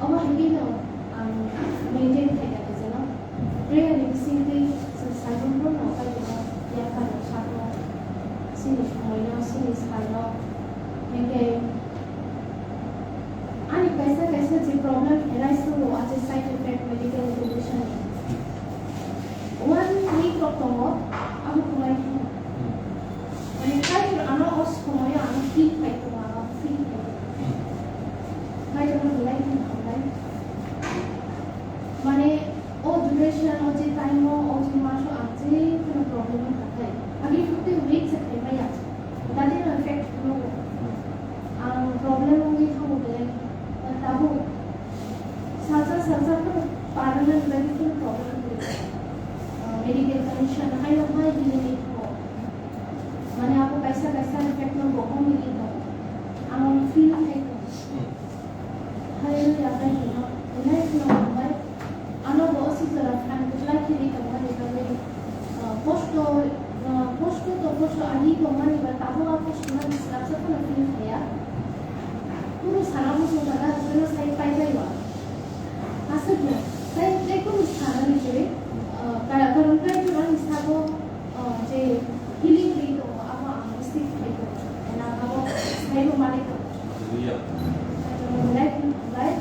Omo hingke no ang maintain khaika khe jeno. Prayer ni bisingtwi chwng Saimanpurno Kaitorno yapharwi sakno, chini somoino, chini salno, hingke ani kaisa kaisa je problem arise tongo, a je side effect medical condition ni. One week rok tongo, abo kwlai khe. Mane Kaitor ano o somoio ano feel khai tongo, ano feel khai tongo. Kaitorno belai kheno hambai. Mane, o duration, o je time o, o je maso ang je kheno problem wngkha khai. Agi fifty weeks se khaimaya. Dati no effect no. Ang problem wngwi thango belai. Tabuk salsa salsa kheno parana belai kheno problem wngwi. Ah, medical condition haino hai hini ni thango. Mane abo kaisa kaisa effect no bo wngwi thango. Ang feel khai tongo. Hallelujah, thank you, Lord. Belai kheno hambai. Ano bo o sijora phan kwplai khe ri tongmani bagwi, ah, kosto, ah, kosto to kosto agi tongmani ba tabuk a kosto no swrapsa phano feel khaiya. Kunu sana muchung kana hwnkhe no sai pai bai wa. Aswk no, tei, tei kunu sana ni kwrwi, ah, ka-, karon kai jora ni sago, ah, je healing ri tongo, abo ang receive khai tongo. Ena abo sai bo mani tongo. Hallelujah. Belai kheno hambai.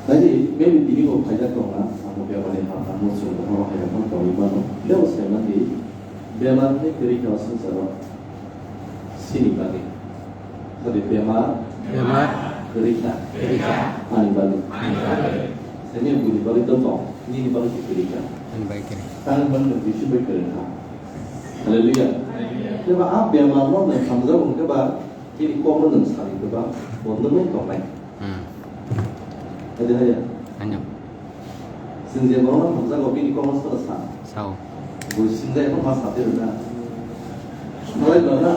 Tadi, maybe tini bo phaijak tongna, amo bebari hamna muchung bohoro hai rokno tongwi mano. Tebo sai mandi, bebari hai kwrwi kha swngcharo. Sini bagwi. Tadi bemar. Bemar. Kwrwi kha. Kwrwi kha. Ani bagwi. Ani bagwi. Sini buni bagwi to tong. Nini bagwi se kwrwi kha. Ani bagwi kwrwi. Tani bagwi nwng Jisu bai kwrwi kha. Hallelujah. Hallelujah. Teba a bemar no nwng hamjak wng khe ba, tini kok no nwng sari khe ba, bo nwngwi tongnai. Hmm. Hadi haya. Ano. Chwng je borokno hamjago, bini kokno sono sa? Sao. Bo sinjai phano ma sa tei rwna. Salai rwna.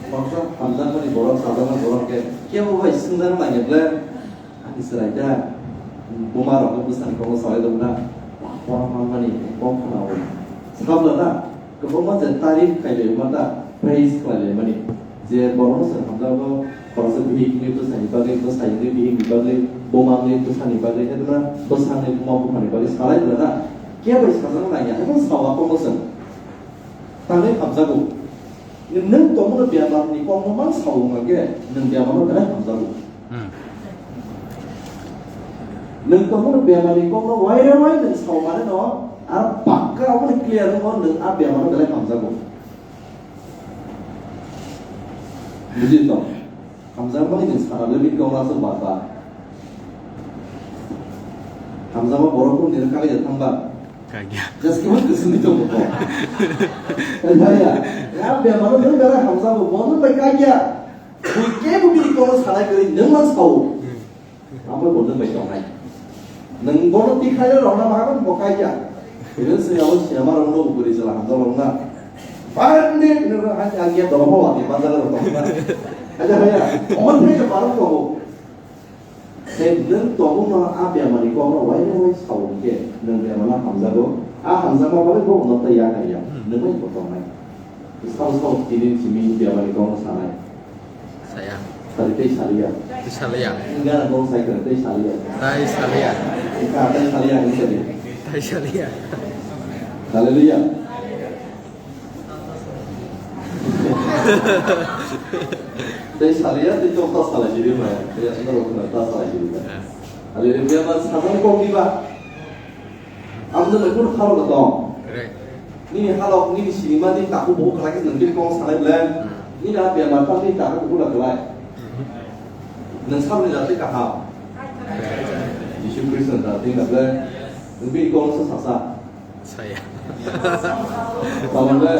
Baksa hamjakmani borok, sajakmani borok khe kebo bai swngjak nangya ble. Ani chwrai da. Buma rokno bwsani kokno salai rwna. Borok manmani kok khna o. Sab rwna. Kwbangma je tarif khlailaimani ta, praise khlailaimani. Je borokno chwng hamjakgo, khoroksa bihik wngwi bwsani bagwi, bwsai wngwi bihikni bagwi, buma wngwi bwsani bagwi, haikhe bwsani buma buphani bagwi salai rwna. Kebo bai sajak nangya, haikhe sao a kokno chwng. Tangwi hamjakgo. Nwng tongmani bemarni kokno mang sao wngkha khe, nwng bemarno belai hamjakgo. Hmm. Nwng tongmani bemarni kokno wai re wai nwng sao manwi no, aro pakka omo clear wngkha nwng a bemarno belai hamjakgo. Buji tong? Hamjakmani nwng sana le bini kokno aswk ba ba. Hamjakma borok kung nini kagwi thang ba. Kagya. Just kebo kwswngwi tongo. Kagya. Ya bemarno nwng belai hamjakgo, bo nwng bai kagya. Bui kebo bini kokno sanai kwrwi nwng ma sao. Abo bo nwng bai tongnai. Nwng bono tikhaino rwna ma hagon bo kaiya. Even se abo sinama rokno bo bwrwi chwla hamjak rokna. Barni nwng hai ang ya dolo ma wati banjak rok tongna. Aja haya. Omon thai je barok tongo. Se nwng tongmungno a bemari kokno waina wai sao hwnkhe nwng bemarno hamjago. A hamjakma bagwi bo uno tei ya kaiya. Nwng bai bo tongnai. Sao sao tini simi bemari kokno sanai. Saya. Tadi tei saliya. Tei saliya. Enggak, kau saya kira tei saliya. Tai saliya. Enggak, tei saliya ini tadi. Tai saliya. Haleluya. Tei saliya, tei tok tas salai jadi maya. Tei asal rok kena tas salai jadi maya. Haleluya, mas sama kau tiba. Abdul Akur kharo tong. Correct. Nini halok, nini sinima, nini takhuk bukhuk khlai khe nwng bini kok sanai ble. Nini a bemar tang nini takhuk bukhuk la khlai. Nwng saboni jatwi kaham. Jisu Khristo ni jatwi na ble. Nwng bini kok sa sasa. Saya. Tamam ble.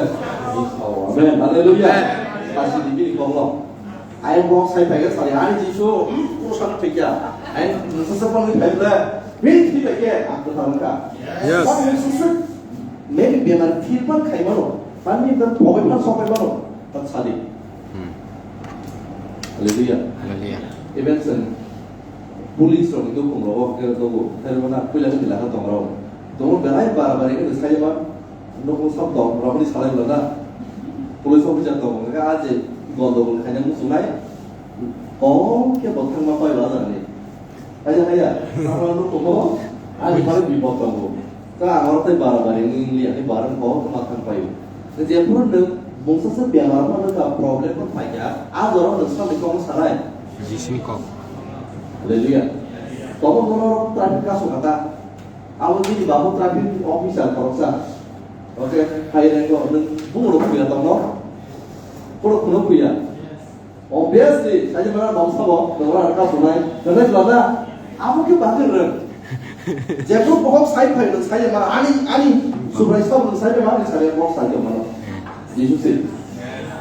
Amen. Hallelujah. Sasi di bini kok lo. Ayang bok sai phai khe sari, "Ani Jisu, hmm, kung sano thwikya." Ayang nungsa se phone phai ble, "Bini thwi phai khe, ang kwthang wngkha." Yes. Bak nungsa se, maybe bemar thir phan khai mano, phan ni dan thobai phan sopai mano, tak sadi. Hmm. Hallelujah. Hallelujah. Even sen, police rok ni dukung rok, khe rok, khe rok na, puila khe bila kha tong rok. Tong rok belai bara bara khe sai ma, Nukung sab tong, romani salai wala na. Police officer tong, hwnkhe a je gondogol khaina muchungnai, kok khe bo thangma pai wala jani. Haya, haya, abo nukumo, ani pare bipod tongo. Ta ang oro tei bara bari wngya, ani bara kok ma thang paio. Jephuru nwng mungsa se bemar phano ka problem phano phaikha, a jora nwng saboni kokno sanai. Jisuni kok. Hallelujah. Tobo bono traffic kaso kata. Abo bini babo traffic officer khoroksa. Oke, hai renggo, nwng bumung rok phuya tongno? Khorok kuno phuya. Obviously, sai mana babo sabo, dora ka sunai, dora ka da. Abo ke bakir reng. Jepro bohok sai phai nwng sai mana, ani, ani, subrai sabo nwng sai mana, ani sai bohok sai mana. Jisu se.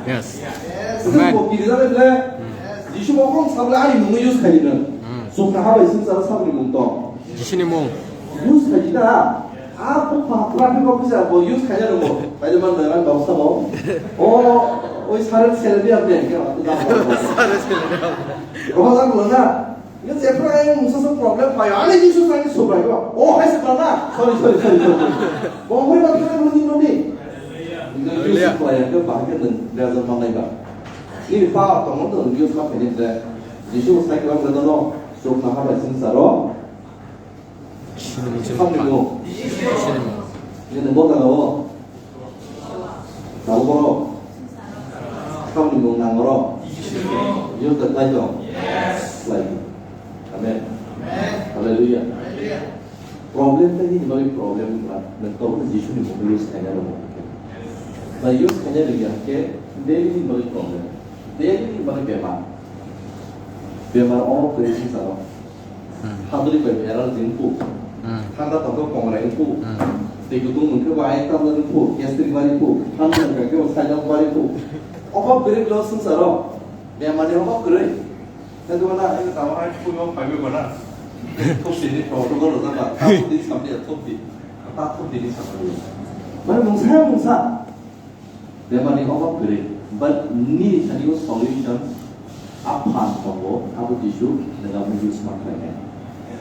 Yes. Amen. Bo kiri jabe ble. Jisu bohok sabla ani mung use khai nwng. Hmm. Sukna habai sing sara sabni mung tong. Jisuni mung. Use khai da. A bupha traffic officer bo use khaina rwgo. Kaido man nang ang boksa bo. O, oi sare sere dia de ke. Sare sere dia. Rohang lo na. Ye je pra ang musa sa problem pai. Ani Jisu sa ni so bai ko. O hai se na. Sorry, sorry, sorry, sorry. Bo hoi ba khaina rwni rwni. Hallelujah. Use khlai ang ke bahai ke nang dia jam manai ba. Ni pa to mo to use ma khaini de. Jisu sai ko ang no. So na ha ba sing saro. Sinimung, sinimung. Samni mung. Sinimung. Nini bota lawo. Lawo boro. Samni mung nang oro. Use the title. Like. Amen. Hallelujah. Problem ta nini bagwi problem wngkha. Nwng tabukno Jisuni mungwi use khaina rwgo. Ba use khaina rwya khe daily nini bagwi problem. Daily nini bagwi bemar. Bemar o kwrwi swngcharo. Hmm. Hadwrwi bai bai allergy wngkhu. Hmm. Thanda tongkhe kongrai wngkhu. Hmm. Twi kutung nwngkhe bo ayang tabla wngkhu, gastric bari khu, thanda wngkha khe bo sailok bari khu. Obo kwrwi kwrwi swngcharo. Bemar ni obo kwrwi. Tei dukan na, ini tama hai pui mo phai bai bana. Thopsi ni protocol rwjak ba, ta thopdi samdi ya thopdi. Ta thopdi ni samdi. Mane mungsa mungsa. Bemar ni obo kwrwi. But ni thani o solution a phan tongo, abo Jisu nang abo use ma khlai nai.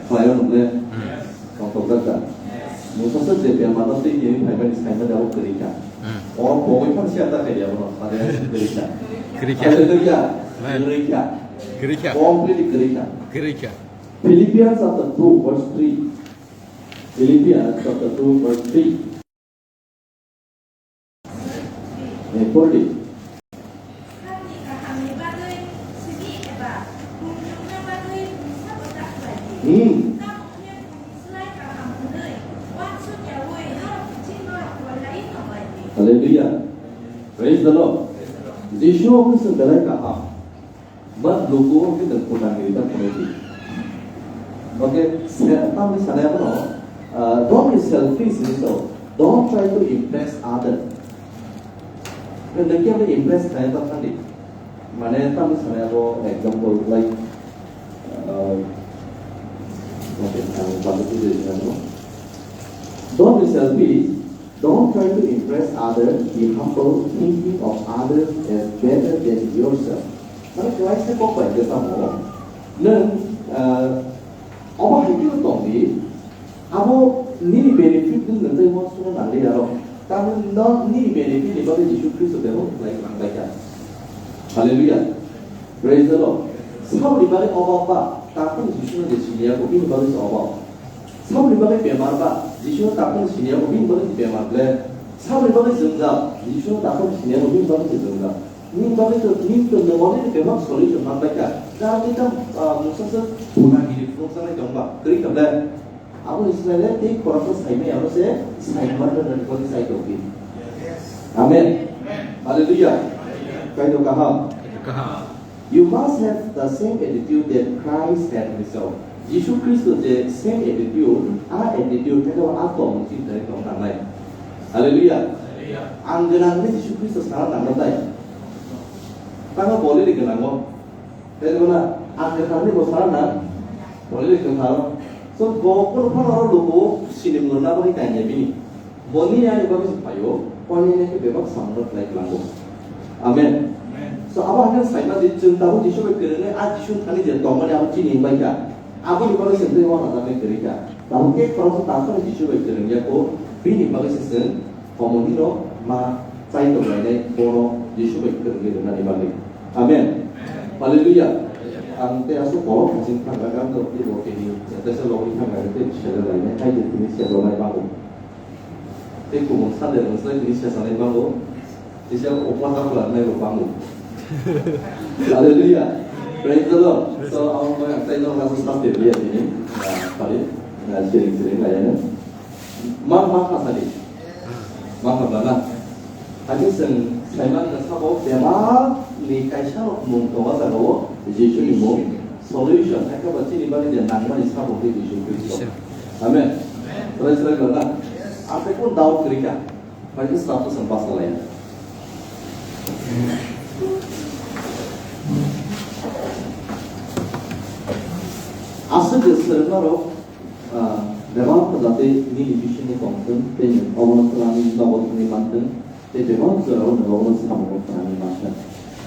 Khlai o nung le. Hmm. Tongthokjak da. Yes. Mungsa se je bemar no tei tini phaimani saimani abo kwrwi kha. Hmm. Oro pogwi phan siya ta kaiya bono, mane kwrwi kha. Kwrwi kha. Hallelujah. Amen. Kwrwi kha. Kwrwi kha. Completely kwrwi kha. Kwrwi kha. Philippians chapter two verse three. Philippians chapter two verse three. Eh, por di. Hmm. Hallelujah. Praise the Lord. Jisu Khristo belai kaham. But luku khe nwng putang ni ta phunai di. Okay, se-, tamni sanai abono, uh, don't be selfish, hinwi sao. Don't try to impress other. Nwng khe impress khlai ta thang di. Mane tamni sanai abo example like, uh, okay, ang babu tu jadi ano. Don't be selfish. Don't try to impress others, be humble, thinking of others as better than yourself. Mane Christ ni kok bai khe tamo, nwng, ah, obo hai khe tong di, abo nini benefit ni nwng tei uansukna nang li aro. Tamni no nini benefit ni bagwi Jisu Khristo bebak khlai nang bai kha. Hallelujah. Praise the Lord. Saboni bagwi obo ba, takhuk Jisu no je siniya ko, bini bagwi se obo. Saboni bagwi bemar ba, Jisu no takhuk siniya bo bini bagwi bemar ble. Saboni bagwi jwngjal, Jisu no takhuk siniya bo bini bagwi se jwngjal. Nini bagwi to, nini to nwng already bebak solution man bai kha. Jara tei tam, ah, mungsa se phunang gini phunukjaknai tong ba, kwrwi kha ble. Aboni swkang le tei khoroksa saimaya abo se saimano nini bagwi sai tong di. Amen. Hallelujah. Kaitor kaham. Kaham. You must have the same attitude that Christ had himself. Jisu Khristo je same attitude, a attitude khe a tong chini tong nangnai. Hallelujah. Ang gwnang hwnwi Jisu Khristo sana nangnai. Tamo bole ri gwnango. Tei bo na, ang kwthar ni bo sana na, bole kwthar. So, bo kono phano oro luku sini mungna bani kanya bini. Boni ani bagwi se payo, boni ani ke bebak samung rok lai lango. Amen. So, abo hanya sai ma di chwng tabo Jisu bai kwrwngwi a Jisu thani je tongmani abo chini bai ka. Abo ni bagwi se tei wana jagwi kwrwi ka. Tabo ke khoroksa ta phano Jisu bai kwrwng ya ko, bini bagwi se chwng Komo hino ma chai tonglainai bono Jisu bai kwrwngwi rwnani bagwi. Amen. Hallelujah. Ang tei aswk kolok haching thangkha, ang tei bo tini tesa logwi thangkha, tei sela lainai, hai je tini sela lai bango. Tei kubun sande rwngsa tini sesanai bango. Tisa opor ta khwlanai rok bango. Hallelujah. Praise the Lord. So, ang bai ang tei no kaso sasti dia tini. Ah, pari. Ah, siring siring lainai. Ma, ma kha sadi. Ma kha bana. Agi seng saiman na sabo bebak ni kaisa rok mung tongo jaga o Jisu ni mung. Solution, hai kha ba chini bani je nangmani sabo ke Jisu Kristo. Amen. Serai serai bana. Ate kun dao krika. Pai ke sabo seng basa lai. Aswk je serma rok Ah, bebak jate nini bisingni tongthwng, tei nwng obono twlangwi nogo thangwi manthwng, tei bebak jorao nwng obono samungo phwrangwi manthwng.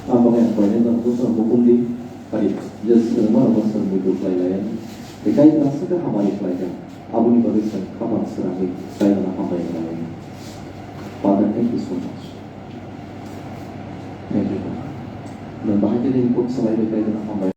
Tamni bagwi ang koinai jora bwskango bukhumdi, pari, je swrwngmarokno swrwngwi duk lai lai, tei Kaitorno aswk khe hamari khlai kha, aboni bagwi chwng khapang srangwi Kaitorno hambai khlai lai. Father, thank you so much. Thank you, God. Nwng bahai khe nini kok swlaiwi Kaitorno hambai.